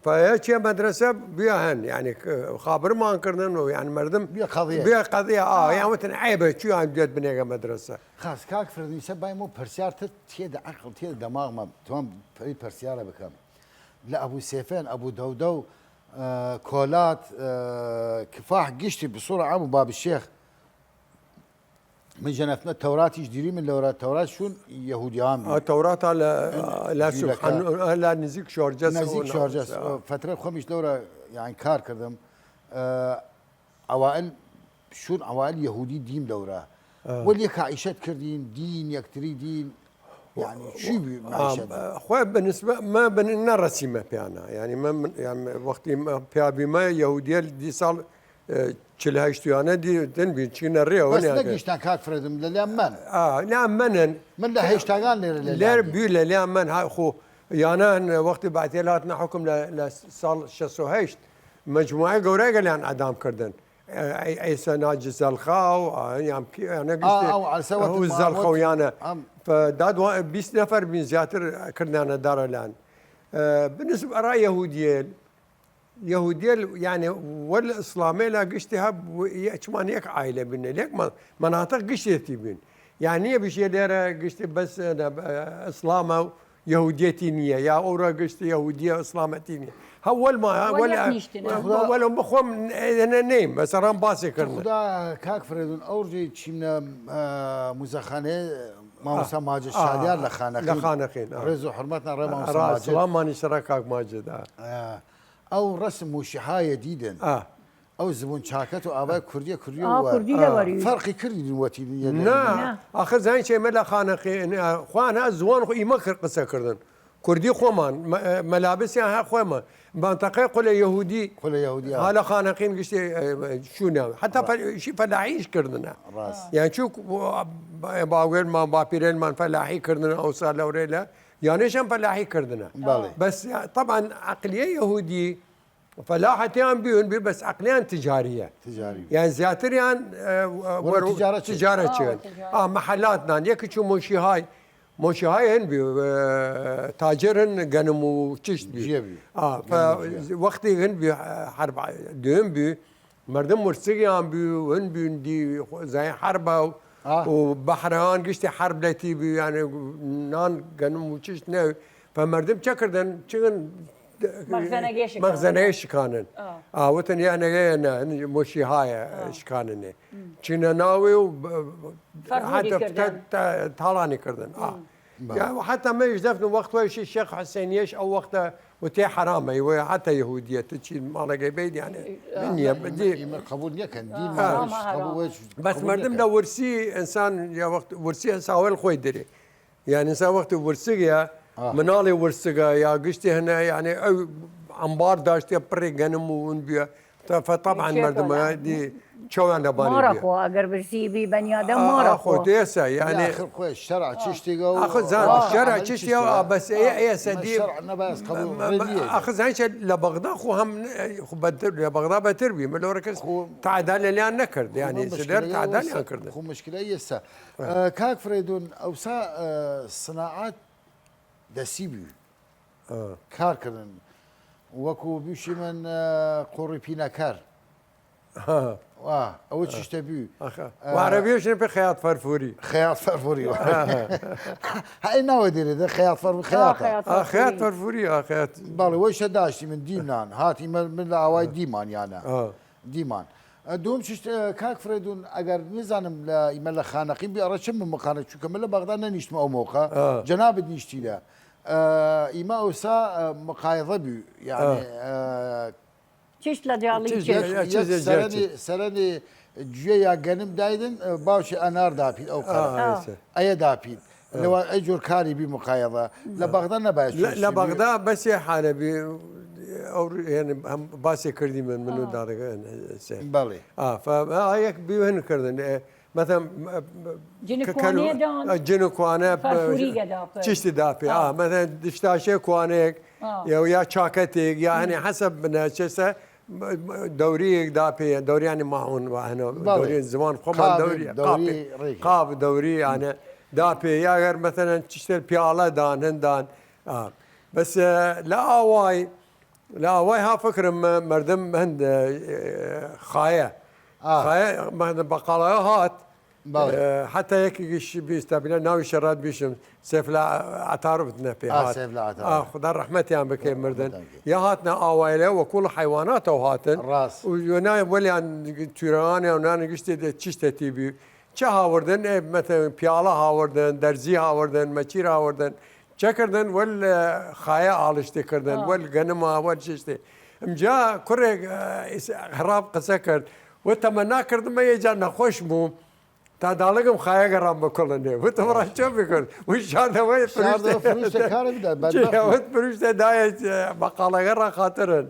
فە چیە مەدرەسە بیا هەن، یعنی، ک-، خابرمان کردن و، یعنی، مردم بیا قەضیە. بیا قەضیە، ئا، ئا. یان وتن عیبە، چویان دوێت بنێگە مەدرەسە. خاس، کاک فرەدوین، سە بای مو پرسیار تر تیە دە عەقڵ، تیە دە دەماغ مە، توام پری پرسیارە بکەم. لە ئەبو سێفێن، ئەبو دەودە و، ئە، کۆلات، ئە، کفاح گشتی بسوڕە عام و باب شێخ. من ژەنەفتمە تەوراتیش دیری من لەورا تەورات شون یەهودیان بی. ئە، تەوراتا لە، لە جوولەکە. سوبحان، ئە، لە نزیک شۆرجەس نزیک و شۆرجەس. ناوچە. ئە، فترە خۆمیش لەورا، یعنی، کار کردم. ئە، ئەوائل شون ئەوائل یەهودی دیم لەورا. ئە. وەل یەک عیشەت کردین، دین، یەکتری دین. یعنی، چی بی ئە، معیشەت؟ خوێ بنسبە، مە بن نەڕەسیمە پیانە. یعنی، مە، من، یعنی، وەختی مە پیابیمە یەهودیە دی ساڵ، ئە، چل هەشتویانە دی دن بین، چینە ڕێ، بەس ونیان نەگیشتان کاک فرەدم لە لام من. ئا، لا منن. من لە هەشتاگان لێرە لە لێر لام بی لە لام من، ها، خو، یانە وەختی بەعتیەل هاتنە حکم لە، لە ساڵ شەست و هەشت، مەجموعەی گەورای گەلیان ئەدام کردن. ئە، ئەی، ئەی سەناج زەلخاو، ئە، یان پی-، یانە ئا، گشتی ئەو عەرسە وەت ئەو زەلخەویانە. ئەم. فە داد وا-، بیست نەفەر بین زیاتر کردنانە دارەلان. ئە، بنسبە ئەرا یەهودیەل، یەهودیەل، یعنی، وەل ئسلامێلا گشتی هەب، و-، یە-، چمان یەک عائلە بینە، یەک مە-، مەناطق گشتێتی بین. یعنی، نیە بشیە لێرە گشتی بەس، ئە، ئە، ئسلامە و یەهودیەتی نیە، یا ئەورا گشتی یەهودیە ئسلامەتی نیە. هە وەل ما، هە وەل وەل، یەک نیشتنە. وەل بخۆم نەیم، بەس ئەڕام باسی کردن. خدا کاک فرێدون، ئەو ڕژەی چیمنە، ئە، موزەخانەیە مامۆستا ئا، ماجد ئا، شادیار لە خانەقین. لە خانەقین، ئا. ڕێز و حرمەتنا ڕێ مامۆستا ڕا ماجد. سڵامانی سەرا کاک ماجد، ئا. ئە، ئەو ڕەسم موشیحایە دیدن. ئا. ئەو زبون چاکەت و ئاوای کوردیە کردی ئا، و کوردی لە وەری. فەرقی کردی وەتی دیە نا. نا. ئاخر زانی چێمە لە خانەقین، ئا، خوان ها زوان خو ئیمە کر-، قسە کردن. کوردی خۆمان، مە-، مەلابسیان ها خۆمان. منطقەی قولە یەهودی. قولە یەهودی، ئا. ها لە خانەقین گشتی، ئە، شوونە. حتا ئا. فە-، شی فەلاحیش کردنە. ڕاست. یان چوو، ئە، باوێرمان، باپیرێنمان فەلاحی کردنە ئەو سا لەورێلە. یانێشان فەلاحی کردنە. بەڵێ. بەس یا-، طبعاً عقلیە یەهودی فەلاحەتیان بیون بی، بەس عقلیان تجاریە. تجاری. یان زیاتریان، ئە، وەرە وەرە تجارەت چێ. تجارەت ئا، چێن. تجارەت. ئا، محلات نان. یەکی چوو مۆشیهای. مۆشیهای هن بی، ئە، تاجر هن گەنم و چشت بی. جیە بی. ئا، گەنم و جیە. وەختی هن بی، ئە، حرب دویم بی، مردم ورسگیان بی، هن بی دی، خو-، زای حرب و، ئا. و بەحران گشتی حرب لەتی بی، یعنی نان گەنم و چشت نەوی. فمردم چە کردن؟ چگن مەخزەنەگەی شکانن. مەخزەنەگەی شکانن. ئا. ئا، وتن یا نەگەی نە، مۆشیهایە ئا. شکاننێ. چینە ناوی و ب-، ب-، فەرهودی حتی کردن. تا-، تا-، تاڵانی کردن. ئا. بەڵێ. یا حتی مەیش دەفن وەخت وەیشی شێخ حسێنیەش ئەو وەختە وتێ حرامە، وە حتی یەهودیە، تو چی ماڵەگەی بەید، یانێ، ئا. نییە، ئیمە، بدی. ئیمە قبول نیەکەن، دین ئا. ماڵش حرام، قبول حرام. وەیش بەس قبول مردم نیەکەن. لە ورسی ئینسان، یا وەخت ورسی ئەساوەل خۆی دەرێ. یعنی ئینسان وەخت ورسگە، آه. مناڵی ورسگە، یا گشتی هەنە، یعنی ئەو ئەمبار داشتیە پڕی گەنم و ون بیە، فطبعا مردم دی چوان لبانی مارە خوا، ئەگەر برسی بی بەنیادەم مارە خوا. دیسە یعنی آخر خوی شرع چشتیگە و آخر زان شرع چشتیگە و بس ای ای سدی شرع نباس قبول ردیه. آخر زان چه لبغدا خو هم خو بدر لبغدا بتر بی ملورکس تعدال لیان نکرد یعنی سدر تعدال لیان کرد. خو مشکلە یسا کاک فریدون ئەوسا صناعت دەسی بوی کار کردن وەکو بوشی من قوڕی پینەکار. ئەوە چشتە بوی. وارە بێژن پێ خەیات فەرفوری خەیات فەرفوری. هەی ناوە دیرێ دە خەیات فەرفوری خەیات. خەیات فەرفوری ئاخەت. باڵی وەیشە داشتی من دیمنان هاتی من لە ئاوای دیمانیانە. دیمان. دوم چشت کاک فریدون ئەگەر نزانم لە ئیمە لە خانەقین بی ئەڕە چم مقانە چونکە من لە بەغدا نەنیشتم ئەو مۆقە جەنابت نیشتیلە ئیمە ئەوسا مقایضە بی یعنی. چشت لە جاڵی سەرەنی جوێ یا گەنم دایدن باوشی ئەنار داپید ئەو قەرە ئەیە داپید. لەوان ئەی جۆر کاری بی مقایضە لە بەغدا نەبایە لە بەغدا بەسێ حالە بی. ئەو باسێ کردی من من و داڕێگە بەڵێ. یەک بیوهن کردن مەتەم جن و کوانە چشتی داپێ مەتەن دشتاشێ کوانێک یا چاکەتێک یا هەنێ حەسە بنە چێسە دەوریەک داپێ دەوریانی ماعون وهنە دەوری زمان خۆمان دەوری قاب دەوری یانە داپێ یا گەر مەتەن چشتر پیاڵە دان هەندان. بەس لە ئاوای لە ئاوای ها فکرم مردم هەند خایە خایە بەقاڵەوە هات. حتا یەکیش بیست تا بینە ناوی شەرات بیشم سێفلا عتارف نەپێ هات. خدا ڕحمەتیان بکەێ مردن یا هاتنە ئاوایلە وە کوڵ حیواناتەوە هاتن. ڕاست و نای وەلیان تویرەوانیان و نانە گشتێ چشتە تیبی چە هاوردن مەتە پیاڵە هاوردن دەرزی هاوردن مەچیر هاوردن چەکردن وەل خایە ئاڵشتێ کردن وەل گەنما وەل چشتێ. ئەمجا کوڕێک خراپ قسە کرد و تەمەنا کردمە یە جا نەخۆش بووم تا داڵگم خایەگە ڕام بە کوڵنێ وتم ڕاچۆ بکرد وشاردەوەی فروشتە دایە بەقاڵەگە ڕاخاترن.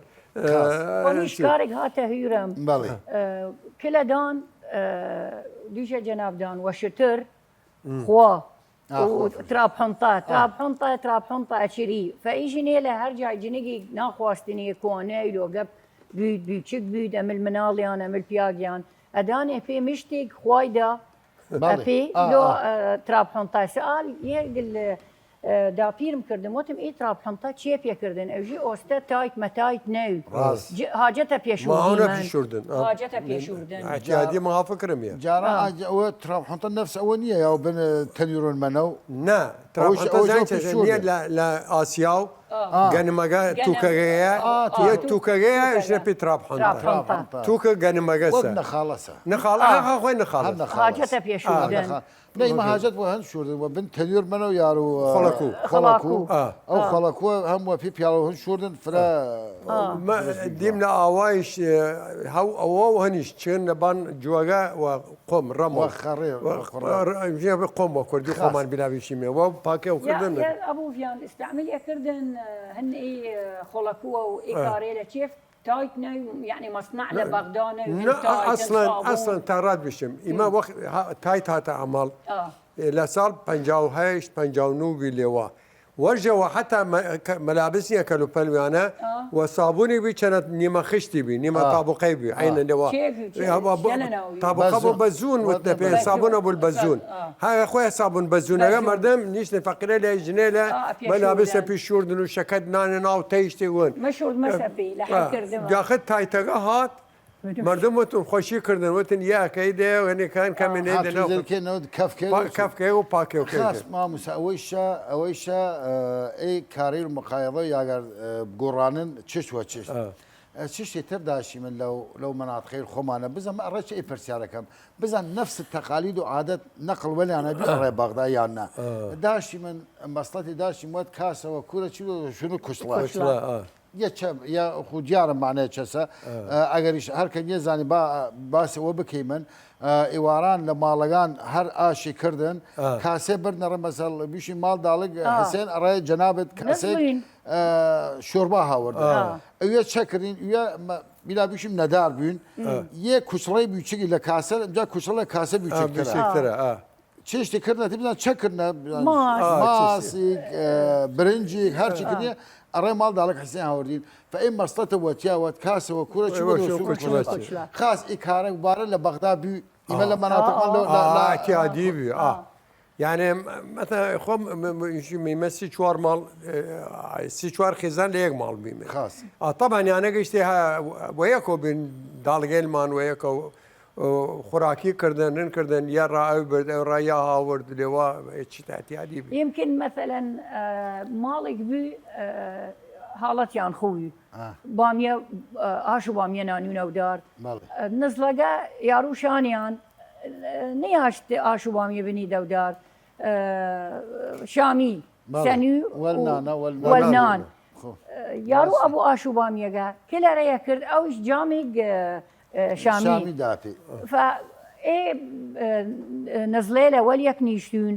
کارێک هاتە هیرم بەڵێ کلەدان دوژە جەنابدان وەشتر خوا تراب حنطە تراب حنطە تراب حنطە ئەچری فەئیژی نێ لە هەر جای جنگی ناخواستنی کۆنەی لۆگەپ بوید بوچک بوید ئەمل مناڵیان ئەمل پیاگیان ئەدانێ پێ مشتێک خوایدا پێ لۆ تراب حنطە سال یەگل داپیرم کردم وتم ئی تراب حنطە چێ پێ کردن ئەوژی ئۆستە تایت مەتایت نەوی حاجەتە پێشوردن. حاجەتە پێشوردن جادی مافکرم یە جارا ئەوە تراب حنطە نفس ئەوە نییە یا بن تەنیرۆن مەنەو. نە تراب حنطە زان چێ نیە لە ئاسیا و گەنمەگە توکەگەیە توکەگەیە ژە پێ تراب حنطە توکە گەنمەگە نەخاڵەسە نەخاڵ ئاخا خۆی نەخاڵ. حاجەتە پێشوردن. نەی مەهاجەت وە هەن شوردن وە بن تەنویر منەو یار و خەڵەکو خەڵەکو ئەو خەڵەکوە هەم وە پێ پیاڵە هەن شوردن فرە. دیم لە ئاوایش هەو ئەوە و هەنیش چێن لە بان جوەگە و قۆم ڕەمە خەڕێ قۆم وە کوردی خۆمان بیناویشیمێ وە پاکێ و کردن. ئەبوو ڤیان ئستعمل ئەکردن هەن ئی خۆڵەکووە و ئی کارێ لە چێف تایت نەوی یعنی مەسنەع لە بەغدا نەوی ئەسڵەن ئەسڵەن تا ڕاد بشم ئیمە وەخت تایت هاتە ئەمەڵ لە ساڵ پەنجا و هەشت پەنجا و نۆ بی لێوا وەرژەوە حتا مەلابس نیە کەل و پەلویانە و سابونی بی چەنە نیمە خشتی بی نیمە تابوقەی بی عینە لێوا تابوقە بۆ بەزون وتنە پێ سابونە بول بەزون. ها خۆی سابون بەزونەگە مەردم نیشتن فەقیرە لە ژنێ لە مەلابسە پیشوردن و شەکەت نانە ناو تەیشتی ون. داخل تایتەگە هات مردم وتن خۆشی کردن وتن یاکەی دێ وێنێکان کەمێ نێ کەفکەی و پاکێ و کەی. ماموسا ئەوەیشە ئەوەیشە ئەی کارەی مقایەڵە یاگەر گۆڕانن چشت وە چشت چشتی تر داشی من لەو لەو مناتقەی خۆمانە بزم ئەڕێ چ ئەی پرسیارەکەم بزان نفس تەقالید و عادەت نەقل وەلیانە بی ئەڕێ بەغدا یان نە. داشی من مەسڵەتی داشی موەت کاسەوە کورە چی شنو کوشڵە. یە چە یا خو دیارە مانای چەسە ئەگەریش هەر کە نیەزانی با باسەوە بکەی من ئیواران لە ماڵەگان هەر ئاشی کردن کاسێ بردنە ڕە مەسەڵ بیشی ماڵ داڵگ حسێن ئەڕێ جەنابەت کاسێک شۆربا هاوردن ئەوێ چەکردین ئەوێ بیلا بیشیم نەدار بوین. یه کوچڵەی بیچگی لە کاسە، جا کوچڵە لە کاسە بیچگترە. بیچگترە، ئا. چشتی کردنە، تی بزن چە کردنە؟ ماس. ماسی، ئە، برنجی، هەرچی کردنە، ئەڕێ ماڵ داڵک حسین هاوردین. فە ئێ مەسڵەتە وەتیا وەت کاسە وە کورە چی وە وە شو کوچڵە. کوچڵە. خاس ئی کارە بارە لە بەغدا بی، ئیمە لە مەناطق لە، لە، ئا، ئا، ئا، ئا، ئا، بی، ئا. یعنی، م-، مثلا، خۆ م-، م-، م-، میمە سی چوار ماڵ، ئە، سی چوار خێزان لە یەک ماڵ بیمە. خاس. ئا، طبعا، یانە گشتی ها، و یەکۆ بین، داڵگەیلمان و یەکۆ، ئۆ، خوراکی کردن، رن کردن، یا را ئەو برد، ئەو را یا هاورد، لێوا، چی تا ئەتیادی بی. يمكن مثلا، ئە، ماڵێک بی، ئە، حاڵەتیان خوی. ئا. بامیە، ئە، ئاش و بامیە نانوونە و دار. بەڵێ. ئە، نزڵەگە یاروشانیان، ئە، نیاشت ئاش و بامیە بنی دەودار. ئە، شامی، بەڵێ. سەنی و وەلنانە، وەلنان. وەلنان. خۆ. ئە، یارو ئەبوو ئاش و بامیەگە. کلەرەیە کرد، ئەوش جامیگ، ئە، ئە، شامی. شامی داپی. فە ئێ، ئە، نزڵێلە وەل یەک نیشتون،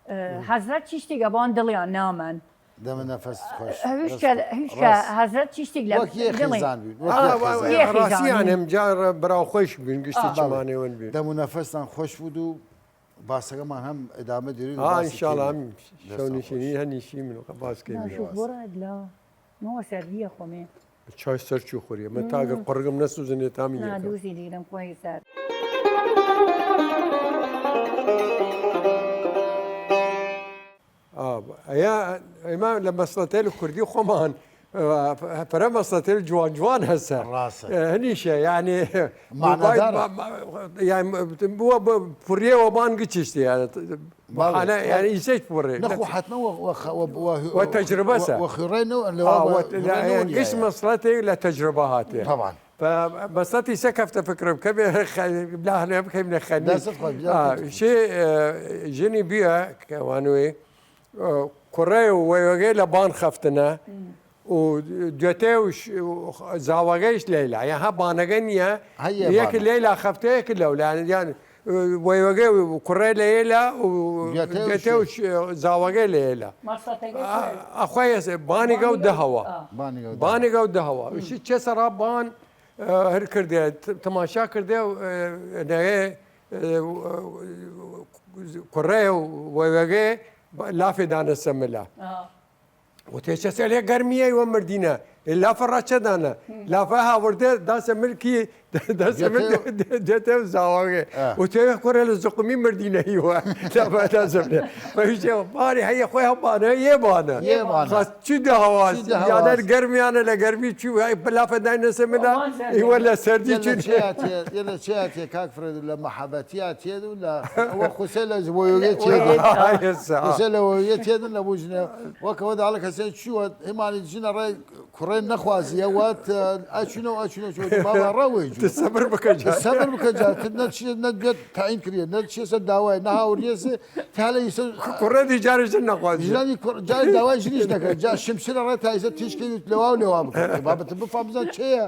ئە، حەزرەت چیشتیگە بان دڵیان نامەن. دەم و نەفەس خوەش. هیچ کە، هیچ کە حەزرەت چیشتیگ لە وەک یە دڵی. خێزان بوین. وەک یە خێزان. یە خێزان. ڕاستی یانێم جا ڕ-، براو خوەش بوین، گشتی ئا، بەڵێ. چمانێ ون بوین. دەم و نەفەستان خوەش بوود و باسەگەمان هەم ئیدامە دێرین و ئا، باسی ئینشاڵڵا کەین. هەم دەستان شەو نشینی خوەش. هەنیشی من باس کەین. ناشوف بۆ ڕادلا. نۆ سەردیە خۆمێ. چای سەر چی خوری؟ من تا ئەگەر قڕگم نەسوزنێ تا من نا، یەکەم. دووزی دیرم خۆی سەر. ئا، ئەیا، ئێمە لە مەسڵەتەیل کوردی خۆمان، ئە، فرە مەسڵەتەیل جوان جوان هەسە. ڕاستە. ئە، هەنیشە، یعنی، معنادارە. ما-، ما-، یعنی، بووە بە پوریە وە بان گچیشتی، یعنی، بەڵێ. مەحالە، یعنی، ئیسەیت پوڕێ. نەخو حتما وە، وە خ-، وە، وە، وە تەجربەسە. وە خوێڕێ نەو، لە ئا، وە، وە، وە، یعنی، نەوەریە. گشت مەسڵەتێک لە تەجربە هاتێ. طبعا. فە مەسڵەتی سە کەفتە فکرم کە بێ خە-، بلا هەنێ بکەیم لە خەنی. دەست خۆش، بلا ئا، خۆش. شێ، ئە، ژنی بیە کە وانوێ، ئە، کوڕێ و وەیوەگەی لە بان خەفتنە. و دوێتێ و ش-، و زاوەگەیش لەیلا. یا ها بانەگە نییە، هەیە یەک بانە. لەیلا خەفتە، یەک لەولا. یان، ئە، وەیوەگەی و کوڕێ لەیلا و دوێتێ و دوێتێ و ش-، ش-، زاوەگەی لەیلا. مەسڵەتەگە ئا، ئەخوای ئێسێ، بانیگە و دەهەوە. ئا. بانیگە و دەهەوە. بانیگە و دەهەوە. شی چێ سەرا بان، ئە، هەر کردێ، ت-، تەماشا کردێ و، ئە، نەیە، ئە، و، ئە، کوڕێ و وەیوەگەی لافێ دانە سەملا. ئا. وتێ چەسە لێ گەرمیە وە مردینە. ئێ لافە ڕاچەدانە. لافە هاوردە داسە ملکی، داسە مل دێتێ و زاواگێ. ئا. وتێ کوڕێ لە زقمی مردینە هیوە. لافە داسە مل. بەویژێ باری هەیە خۆی هەم بانە، یێ بانە. یێ بانە. خاس چی دەهواز؟ چی دەهواز؟ یانەر گەرمیانە لە گەرمی چی و هەی لافە داینەسە ملا. ئەوان سەردی. ئیوە لە سەردی یە لە چی؟ چیا تێ، یە لە چیا تێ کاک فرێد لە مەحەبەتیا تێد و لە ئەوە خوسێ لە وەیوگێ تێد. ئا، یەسا. خوسێ لە وەیوگێ تێدن لە بوجنێ. وەکەوە داڵە کەسێ چووە، هیمانی جنە ڕێ کوڕێ نەخوازیە، وات، ئە، ئەچونە و ئەچونە چووە، بابا ڕەوەی جو. تە سەبر بکە جا. تە سەبر بکە جا، تە نە چیە، نە دوێت تعین کریە، نە چیەسە داوای، نە هاوریەسە، تا لە ئیسە کوڕێ دی جارش نەخوازی. ژنانی کوڕ-، جاری داوای ژنیش نەکرد. جا شمشیرە ڕێ تا ئیسە تیشکەی لەوا و لەوا بکرد. بابەتە بفام بزان چیە.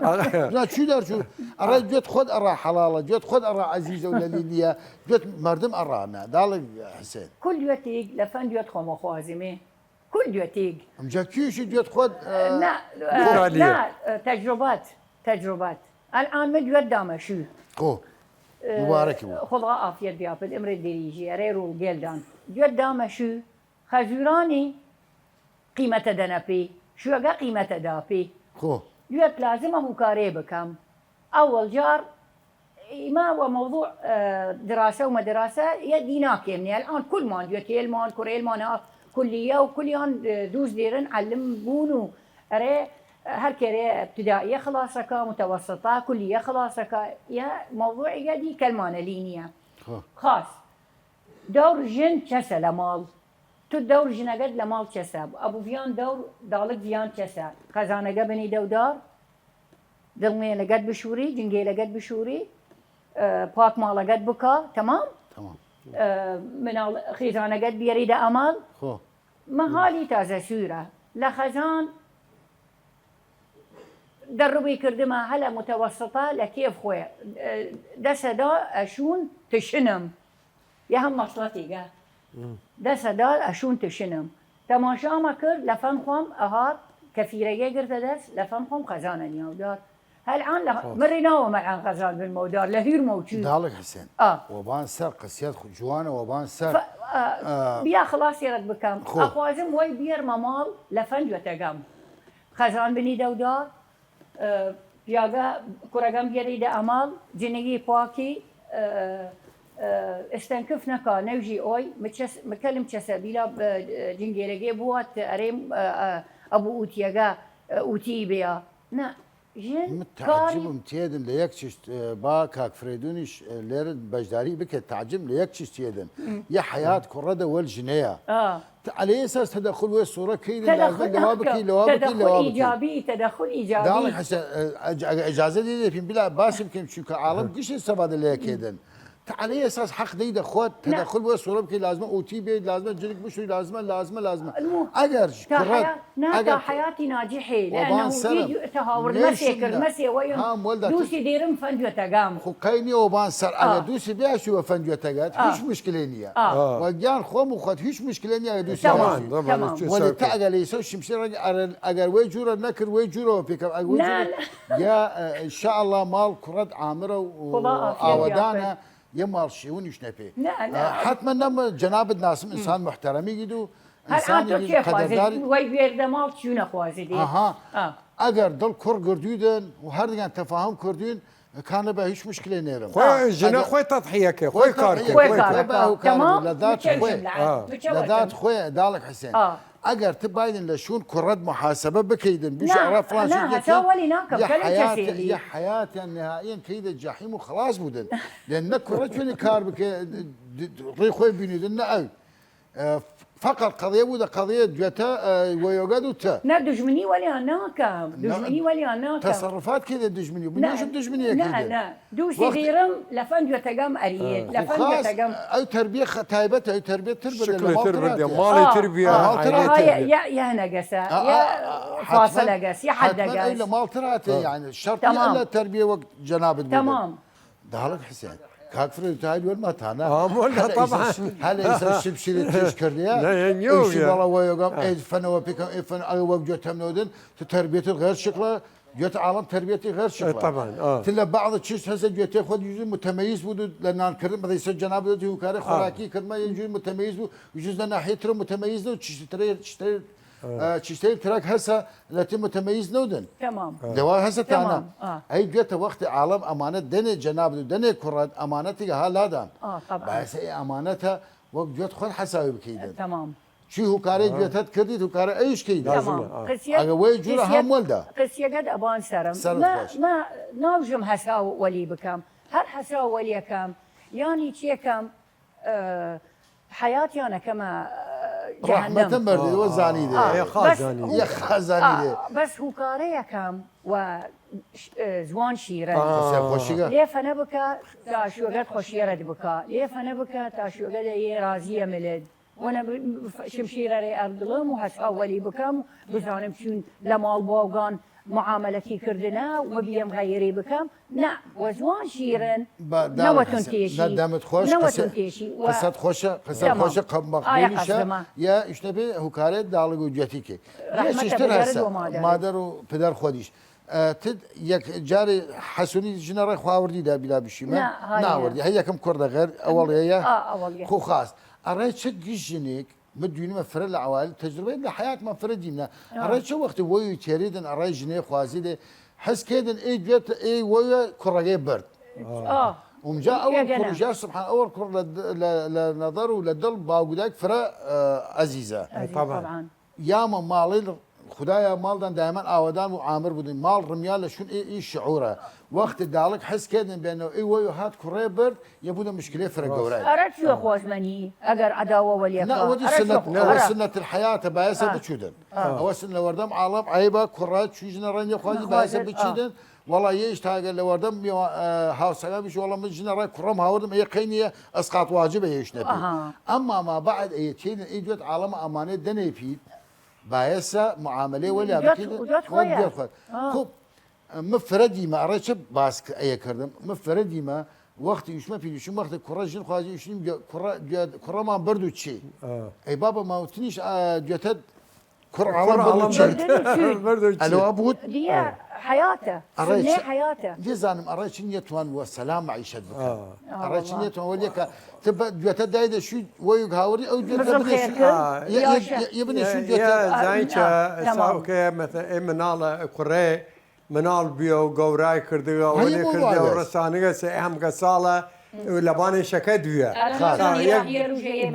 بزان چی دار چوو. ئەڕێ دوێت خۆت ئەڕا حەڵاڵە، دوێت خۆت ئەڕا عەزیزە و لەلی نییە. دوێت مردم ئەڕانە. داڵێ حسێن. کل دوێتیگ لە فەن دوێت خۆمە خوازیمێ. کل دوێتیگ. ئەمجا کیشی دوێت خۆت، ئە، نا، ئە، ئیتالیە. نا، ئە، تەجروبات، تەجروبات. ئەلئان من دوێت دامەشوو. خۆ. ئە، مبارەکی بوو. خوڵا ئافیەت بیاپد، ئمرێ دریژی، ئەرێ ڕوڵگێلدان. دوێت دامەشوو، خەزورانی قیمەتە دەنە پی، شوەگە قیمەتە دا پی. خۆ. دوێت لازمە هوکارێ بکەم. ئەوەڵ جار ئیمە وە مەوضوع، ئە، دراسە و مەدراسە یە دی ناکێم. نێ ئەلئان کولمان دوێتێلمان، کوڕێلمان ها کولیە و کولیان، ئە، دووز دێرن عەلم بوون و ئەرێ هەر کەێ ابتدائیە خلاصەکە، متوسطە، کولیە خلاصەکە، یە مەوضوعیگە دی کەلمانە لی نییە. خۆ. خاس. دەور ژن چەسە لە ماڵ؟ تو دەور ژنەگەت لە ماڵ چەسە؟ ئەبوو ڤیان دەور داڵگ ڤیان چەسە؟ خەزانەگە بنی دەودار، دڵمێلەگەت بشوری، جنگێلەگەت بشوری، ئە، پاک ماڵەگەت بکا، تەمام؟ تەمام. ئە، مناڵ خێزانەگەت بیەریدە ئەماڵ. خۆ. مەهالی تازە سوورە. لە خەزان دەڕوی کردمە هەلە متوسطە لە کێف خوێ. ئە، دەسەدا ئەشون تشنم. یە هەم مەسڵەتیگە. دەسەدا ئەشون تشنم. تەماشامە کرد لە فەن خوەم ئەهات کەفیرەگێ گرتە دەس لە فەن خوەم خەزانە نیاودار. هەلعان لە مڕی ناوە مەلعان غەزال بن مەودار لە هیر مەوچوو. داڵگ حسێن. ئا. وەبان سەر قسیەت خو-، جوانە وەبان سەر. ف-، ئا، ئا. بیا خلاصی رەد بکەم. خۆ. ئەخوازم وەی بیەرمە ماڵ لە فەن دوێتەگەم. خەزان بنی دەودار، ئە، پیاگە کوڕەگەم بیەری دە ئەماڵ، جنگی پاکی، ئە، ئە، ئستەنکف نەکا، نەوژی ئۆی، مچەس-، مکەلم چەسە بیلا، ئە، جنگێرەگێ بوات، ئەرێم، ئە، ئە، ئەبوو ئوتیەگە، ئە، ئوتی بیا. نە، ژن من کاری. تعجبم تێدن لە یەک چشت، ئە، با کاک فرێدونیش، ئە، لێرە بەشداری بکەێت، تعجب لە یەک چشت تێدن. یە حەیات کوڕە دە وەل ژنەیە. ئا. ت-، عەلەی ئێساس تەدەخول وێ سوڕە کەیدن، لازم لەوا بکەی، لەوا بکەی، لەوا بکەی. تەدەخول ئیجابی، تەدەخول ئیجابی. داڵی حەسە، ئە، ئە، ئەجازە دێ دێ پیم بلا باسم کەیم، چونکە عاڵم گشت سەبادە لە یەکێدن. ت-، عەلەی ئێساس حەق دەی دەخوات، تەدەخول وێ سوڕە بکەی، لازمە ئوتی بێت، لازمە جنگ بشوی، لازمە، لازمە، لازمە. ئەگەر تا کوڕەت، حیا-، نا، ئەگەر تا حیاتی ناجی حەیلە، وەبان ئەنە سەرم. هوتی تەهاورد مەسێ کرد، مەسێ وەیم. هام وەلدا دووسی دیرم فەن دوێتەگام. خو قەی نیە وەبان سەر، ئەگەر دووسی بیاشی وە فەن دوێتەگات، هیچ مشکلێ نیە. وە گیان خۆم و خۆت هیچ مشکلێ نیە، ئەگەر دووسی بیاشی. تەمام، تەمام. وەلی تا ئەگەر لە ئیسە و شمشیر ئەگەر، ئەگەر وەی جوورە نەکرد، وەی جوورەوە پێکەم، ئەگەر وەی جوورە، یا، ئە، ئینشاءالله ماڵ کوڕەت عامرە و ئاوەدانە، یە ماڵ شێونیش نەپێ. ئە، حەتمە نەم جەنابت ناسم ئینسان محتەرەمیگید و ئینسانیگید قەدەرداری. وەی وێردە ماڵ چیو نەخوازیدی. ئەها. ئەگەر دڵ کوڕ گردویدن و هەردگان تەفاهم کردوین، کانە بە هیچ مشکلێ نێرم. خوێ ژنە خوێ تەضحیە کە، خوێ کار کە، خوێ کار کە. تەمام. لە دات خوێ. لە دات خوێ، داڵک حسێن. ئەگەر ت بایدن لە شوون کوڕەت محاسبە بکەیدن، بش ئەڕا فلان شت یە حیات، یە حیاتیان نهائیەن کەیدە جەحیم و خلاص بودن. لێن نە کوڕە چۆنی کار بکە، ڕی خوێ بینیدن، نە ئەو. ئە، فقط قضیە بودە قضیە دوێتە، ئە، وەیۆگە دوتە. نە، دژمنی وەلیان ناکەم. دژمنی وەلیان ناکەم. تصرفات کەیدە دژمنی. بنیشم دژمنی نە، نە. دووسی دیرم لە فەن دوێتەگەم ئەریێت. لە فەن دوێتەگەم. ئەو تربیە خ-، تایبەتە، ئەو تربیە تر بردە، لە ماڵ تر هاتێ. ماڵی تربیە. ماڵ تر هاتێ. یا، یا نەگەسە، یا فاصلەگەس، یا حەدەگەس. ئەو لە ماڵ تر هاتێ، یعنی شەرط لە تربیە وەک جەنابت بێ. تەمام. داڵک حسێن. کاک فرێد، تا هەر وەرما تانە. ئامۆ، نە، هەلە ئیسە، طبعاً. هەلە ئیسە شمشیری تیش کردیە. نە، یە نیو ئیشی یە. بەڵا وەیۆگەم، ئەی فەنەوە پیکەم، ئەی فەن، ئەو وەک جۆ تەمنەودن، تو تربیەت غەر شکڵە، جۆت عاڵم تربیەتی غەر شکڵە. طبعاً، ئا. تلە بعض چیش هەسە جۆتێ خود یوزی متمەیز بود و لە نان کردن، بەدەی سە جەناب دەتی هوکارێ خوراکی کردمە، یە جوی متمەیز بود، یوزی لە ناحیە ترە متمەیز و چیشترێ، چیشترێ ئە، چیشتەیل ترەک هەسە لەتی متمەیز نەودن. تەمام. دەوا هەسە تانە. تەمام. ئا. ئەی دوێتە وەختی عاڵم ئەمانەت دەنێ جەناب و دەنێ کوڕەت ئەمانەتی هە لادان. ئا، طبعاً. بایەسە ئەی ئەمانەتە وەک دوێت خۆت حەساوی بکەیدن. تەمام. چی هوکارەی دوێتەت کردیت، هوکارە ئەیش کەیدن. تەمام. قسیە-، ئەگە وەی جوورە قسیە-، هەم وەلدا. قسیەگەت ئەبان سەرم. سەرت مە-، خۆش. مە ناوژم هەساو وەلی بکەم. هەر هەساو وەلیەکەم. یانی چیەکەم. ئە، حەیاتیانە کەمە، ئە، ڕەحمەتە جەهەنەم. مەردی وە زانی دێ. ئا، یە خا بەس زانی. هو-، یە خا زانی ئا، دێ. بەس هوکارەیەکەم و ش-، ئە، زوان شیرن. ئا. سێ خۆشیگە. لێ فەنە بکە، تا شوێگەت خۆشیەرەت بکە. لێ فەنە بکە، تا شوێگە لە یێ رازیە ملد. وەنە ب-، ف-، شمشیرەرێ ئەردڵم و هەسا وەلی بکەم، بزانم چون لە ماڵ باوگان معاملەتی کردنە و بیەم غەیری بکەم. نە، وە زوان شیرن، نەوەتون تێشی. نە، دەمت خۆش، نەوەتون تێشی. قسەت خۆشە، قسەت خۆشە، قەم مەقبولیشە. یا ئیشتە بێ هوکارێت داڵگ و جوێتی کێ. یە چیشتر هەسە، مادەر و پدەر خۆدیش. ئە، تد یەک جارێ حەسونی ژنە ڕێ خواوردی دا بیلا بشیمە. ناوردی. هەر یەکم کوڕ دەغەر، ئەوەڵ هەیە. ئا، ئەوەڵ هەیە. خو خاست. ئەڕێ چ گشت ژنێک، من دوینمە فرە لە عەوایل، تەجروبەی لە حەیاتمان فرە دیمنە. ئەڕێ چە وەختی وەی و تێریدن، ئەڕێ ژنێ خوازی دێ، حەز کێدن ئەی دوێت، ئەی وەیە کوڕەگەی برد. ئا. ئومجا ئەوەڵ کوڕ، یا سبحان، ئەوەڵ کوڕ لە، لە، لە نەظەر و لە دڵ باوگوداک فرە، ئە، عەزیزە. طبعاً. یامە ماڵی خودایا ماڵدان دایمان ئاوەدان و عامر بودن. ماڵ ڕمیا لە شون ئی، ئی شعورە. وەخت داڵک حەز کردن بێنەوە ئی وەیو هات کوڕێ برد، یە بودە مشکلێ فرە گەورای. ئەرە چیە خوازمەنی، ئەگەر عەداوە وەلیەکە؟ نە، ئەوە دی سنەت، ئەوە سنەت الحیاتە، بایەسە بچودن. ئەوە سن لە وەردەم عاڵم عەیبە، کوڕە چوی ژنە ڕەنجە خوازی، بایەسە بچیدن. وەڵا یەیش تاگە لە وەردەم میوا-، ئە، هاوسەگا بیش، وەڵا من ژنە ڕای کوڕەم هاوردم، ئەیە قەی نیە، ئەسقات واجبە یەیش نەپی. ئەمما ما بعد ئەیە چێنن، ئی دوێت عاڵەمە ئەمانێ دەنێ پید، بایەسە معاملەی وەلیا بکەیدن، وەک دوێت خوەت. خوب، من فرە دیمە، ئەڕێ چە باس ک-، ئەیە کردم، من فرە دیمە، وەختی ئیشمە پیدیشم، وەختی کوڕە ژن خوازی ئیشنیم، کوڕە، کوڕەمان برد و چی؟ ئەی بابە ماوتنیش، ئە، دوێتە کوڕ ئاڵا بردو چی؟ بردو چی؟ ئەلەوا بوود؟ دیە حەیاتە. ئەڕای چ؟ حەیاتە. نزانم ئەڕای چ نیەتوان وە سەلام مەعیشەت بکەن. ئەڕای چ نیەتوان وەلیە کە تە بە دوێتە دایدە شوی وەیوگ هاوری ئەو دوێتە بنێ شوی یە بنێ شوی دوێتە. زانی چە؟ ساوکە مەتە ئێ مناڵە کوڕێ مناڵ بیە و گەورای کردگە و لێ کردگە و ڕسانگە سێ هەمگە ساڵە لەبانێ شەکەت ویە.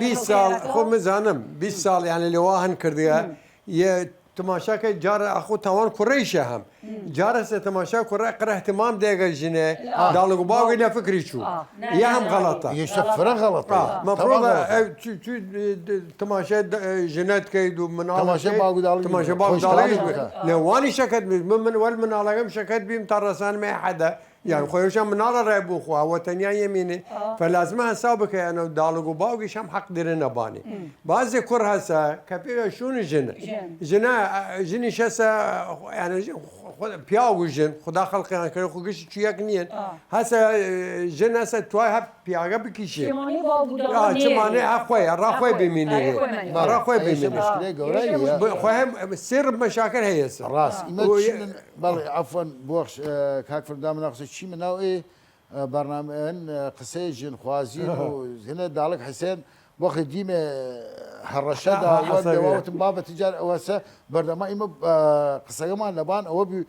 بیست ساڵ خۆ مزانم بیست ساڵ یانە لێوا هەن کردگە. یە تماشا کە جارە ئەخۆ تاوان کوڕەیشە هەم جارە سێ تماشا کوڕە قرە اهتمام دێگە ژنێ داڵگ و باوگی لە فکری چوو. یە هەم غەڵەتە. یەشە فرە غەڵەتە. مەفروضە تماشای ژنەت کەید و مناڵ تماشای باوگ داڵگ تماشای باوگ داڵگ لێوانی شەکەت بیم. من وەل مناڵەکەم شەکەت بیم تا ڕەسانمێ حەدە. یان خۆیشان مناڵە ڕێ بوو خوا وە تەنیا یەمینێ. فە لازمە هەساو بکەیەنە و داڵگ و باوگیش هەم حەق درێ نەبانی. بازێ کوڕ هەسە کە پێوە شوون ژن ژنە ژنیش هەسە پیاو و ژن خودا خەڵقیان کرد خو گشت چویەک نیەن. هەسە ژن هەسە توای هەب پیاگە بکیشێ. چمانێ ئەخوای ڕاخوای بمینێ. ڕاخوای بمینێ. خۆ هەم سێر مەشاکر هەیە. ڕاست ئیمە بەڵێ عەفوەن بۆخش کاک فردام ناخسە چی مناو ئێ بەرنامەن قسەی ژن خوازین و هنە داڵک حسێن بۆخی دیمێ هەڕەشەدا وەتم بابەتی جار ئەوەسە بەردەما ئیمە قسەگەمان لەبان ئەوە بی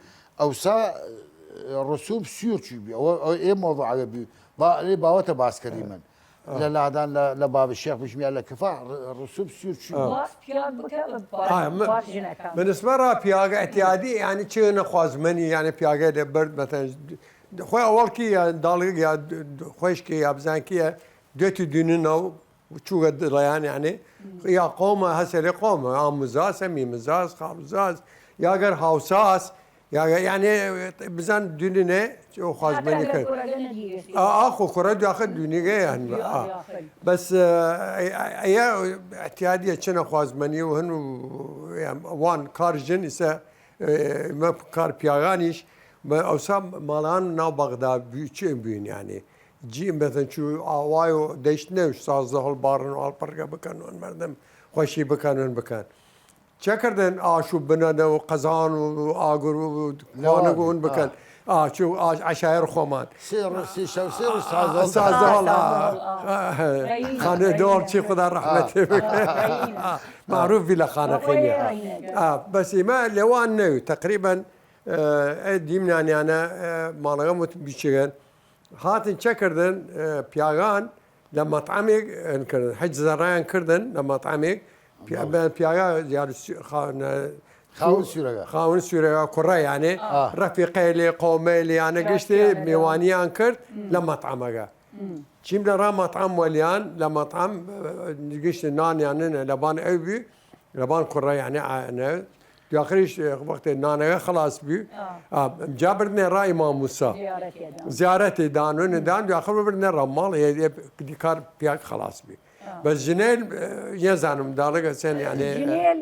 ئەوسا ڕسوب سوور چوی بی ئەوە ئێ مۆڤعەوە بی با ئەێ باوەتە باس کەریمن. لە لادان لە باب شێخ بژمیا لە کفا ڕسوب سوور چوی. من اسمە را پیاگە اعتیادی یعنی چه نەخوازمەنی یعنی پیاگە دە برد مەتەن خۆی ئەوەڵکی یا داڵگ یا خۆشکی یا بزانکیە دوێتی دوننە و چووگە دڵیان یعنی یا قۆمە هەسەێ قۆمە ئاموزاس هەمی مزاز خاڵوزاز یاگەر هاوساس یاگە یعنی بزان دوننێ خوازمەنی کرد. ئاخۆ کوڕە دواخە دونیگە یان بەس ئەیە اعتیادیە چنە خوازمەنی و هەن و وان کار ژن ئیسە مە کار پیاگانیش بە ئەوسا ماڵان ناو بەغدا چێن بووین یانێ جیم بەتەن چوو ئاوای و دەیشت نەوش سازدە هەڵ باڕن و هەڵپڕگە بکەن و مردم خۆشی بکەن و بکەن چەکردن ئاش و بنەدە و قەزان و ئاگر و لەوانەگون بکەن. ئاچ و ئاش عشایر خۆمان سازدە هەڵ خانێ دۆڵ چی خدا ڕحمەت معروف بی لە خانەقینە. بەس ئیمە لەوان نەوی تقریبا ئەی دیمنانیانە ماڵەکەم وت بیچگەن هاتن چەکردن پیاگان لە مەطعەمێک کردن حەج زەڕایان کردن لە مەطعەمێک پیاگا خاون سوورەگە کوڕە یانێ ڕەفیقەی لێ قۆمەی لێیانە گشتێ مێوانیان کرد لە مەطعەمەگە چیم لە ڕا مەطعەم وەلیان لە مەطعەم گشت نانیانە لەبان ئەو بی لەبان کوڕە یانێ ئاەنە دواخریش وەختێ نانەگە خلاص بی جا بردنێ ڕای ماموسا زیارەتی دانوێنە دان دواخر بردنێ ڕەماڵ کار پیاک خلاص بی بەس ژنێل یەزانم داڵگە سێن یانێ ژنێل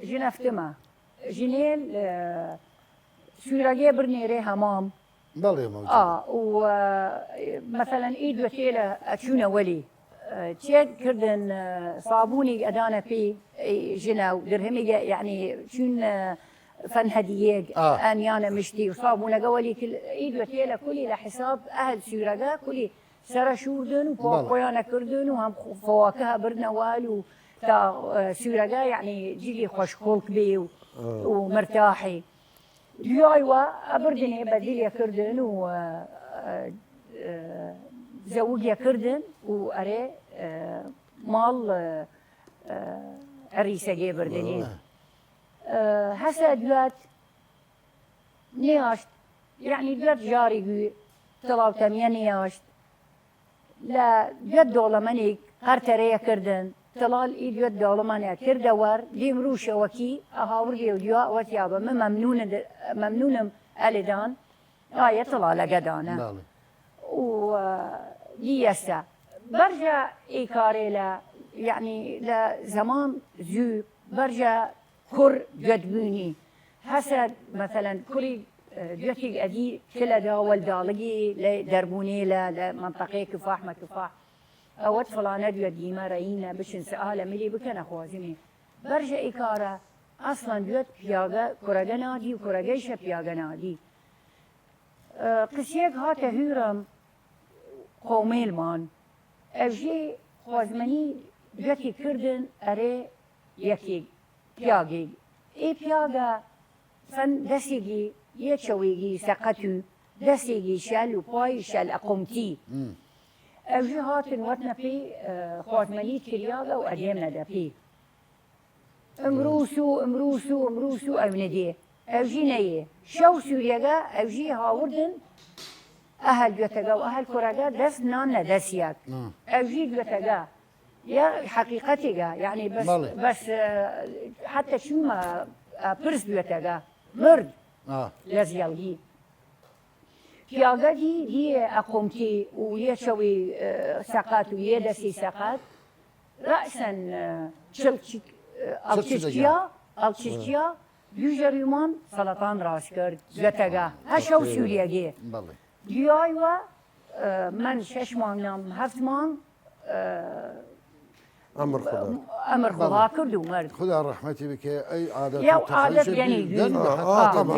ژنەفتمە ژنێل سوورەگێ برنێرێ هەمام بەڵێ مەوجود. ئا و مەسەلەن ئی دوێتێلە ئەچوونە وەلی چێ کردن سابوونیگ ئەدانە پی ژنە و درهمیگ یەعنی چوون فەن هەدیەیگ ئانیانە مشتی و سابوونەگە وەلی ئی دوێتێلە کولی لە حساب ئەهل سوورەگە کولی سەرە شووردن و پۆڵ خۆیانە کردن و هەم فواکه بردنە وەل و تا سوورەگە یەعنی جلی خوەشکوڵک بی و و مرتاحی دویای وە ئەبردنێ بەدیلێ کردن و زەوگێ کردن و ئەرێ ماڵ عریسەگێ بردنی هەسە دوات نیاشت یەعنی دوات ژاری گوی تڵاو تەمیە نیاشت لە دوێت دۆڵەمەنیگ قەرتەرەیە کردن تڵال ئی دوێت دۆڵەمانە کردە وەر دیم رووشەوەکی ئەهاوڕێ و دوا ئەوەتیابە من مەمنونم ئەلێدان ئایە تڵالەگەدانە و دیەسە بەرژە ئی کارێ لە یەعنی لە زەمان زوو بەرژە کوڕ دوێت بوینی هەسە مەسەلەن کوڕی دوێتیگ ئەدی کلەدا وەل داڵگی لە دەربوونێ لە لە مەنتەقەی کفاح مەکفاح ئەوەت فڵانە دوێت دیمە رەینە بچن سئالە ملی بکەنە خوازمی بەر ژە ئی کارە ئەسڵەن دوێت پیاگە کورەگە نادی و کورەگەیشە پیاگە نادی. ئە، قسیەگ هاتە هویرم قومەیلمان، ئەوژی خوەزمەنی دوێتی کردن ئەرێ یەکیگ پیاگیگ. ئی پیاگە فەن دەسیگی یە چەویگی سەقەت و دەسیگی شەل و پای شەل ئەقومتی. ئەوژی هاتن وەتنە پی، ئە، خوەزمەنی تریاگە و ئەدێمنە دەپی. ئمروس و ئمروس و ئمروس و ئەو نەدێ. ئەوژی نەیێ. شەو سووریەگە ئەوژی هاوردن ئەهەل دوێتەگە و ئەهەل کورەگە دەس نان نەدەسیەک. ئەوژی دوێتەگە. یا حەقیقەتێگە، یعنی بەس، بەس، ئە، حتی چوومە، ئە، پرس دوێتەگە. مرد لە زیاوگی. پیاگە دی، دیێ ئەقومتی و یە چەوی، ئە، سەقات و یە دەسی سەقات. رەئسەن، ئە، چڵچک، ئە، ئەڵچرکیا، ئەڵچرکیا، دوژەریمان سەڵەتان راس کرد، گەتەگە. هە شەو سووریەگێ. دویای وە، ئە، من شەش مانگ نام، هەفت مانگ، ئە، ئەمر خودا. ئەمر خودا کرد و مرد. خودا رەحمەتی بکێ، ئەی عادەت و تەقەلید یەنی دوی.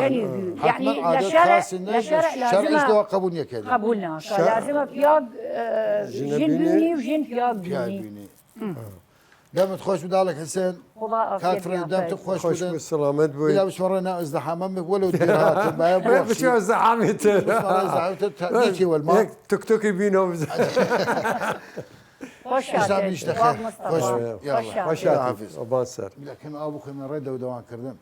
یەنی دوی. یەعنی لە شەرع، لە شەرع لازمە قبول نەکەێت. قبول ناکا. لازمە پیاگ، ئە، ژن بینی و ژن پیاگ بینی. دەمت خۆش و داڵک حسێن. کاک فرەید، دەمت خۆش بدن. سلامت بوی. بلا بسوەڕێ نا ئەزدەحامە مک وەلو دیر هاتن. بایا بۆ بچی ئەزدەحامی تر. بسوەڕێ ئەزدەحامی تر. تا یەکی وەلما. تکتوکی بینۆ بزن. خوش هاتن. خوش. خوش. خوش هاتن. ئەبان سەر. بلا کەم ئاو بخوێمە ڕێ دەودەوان کردن.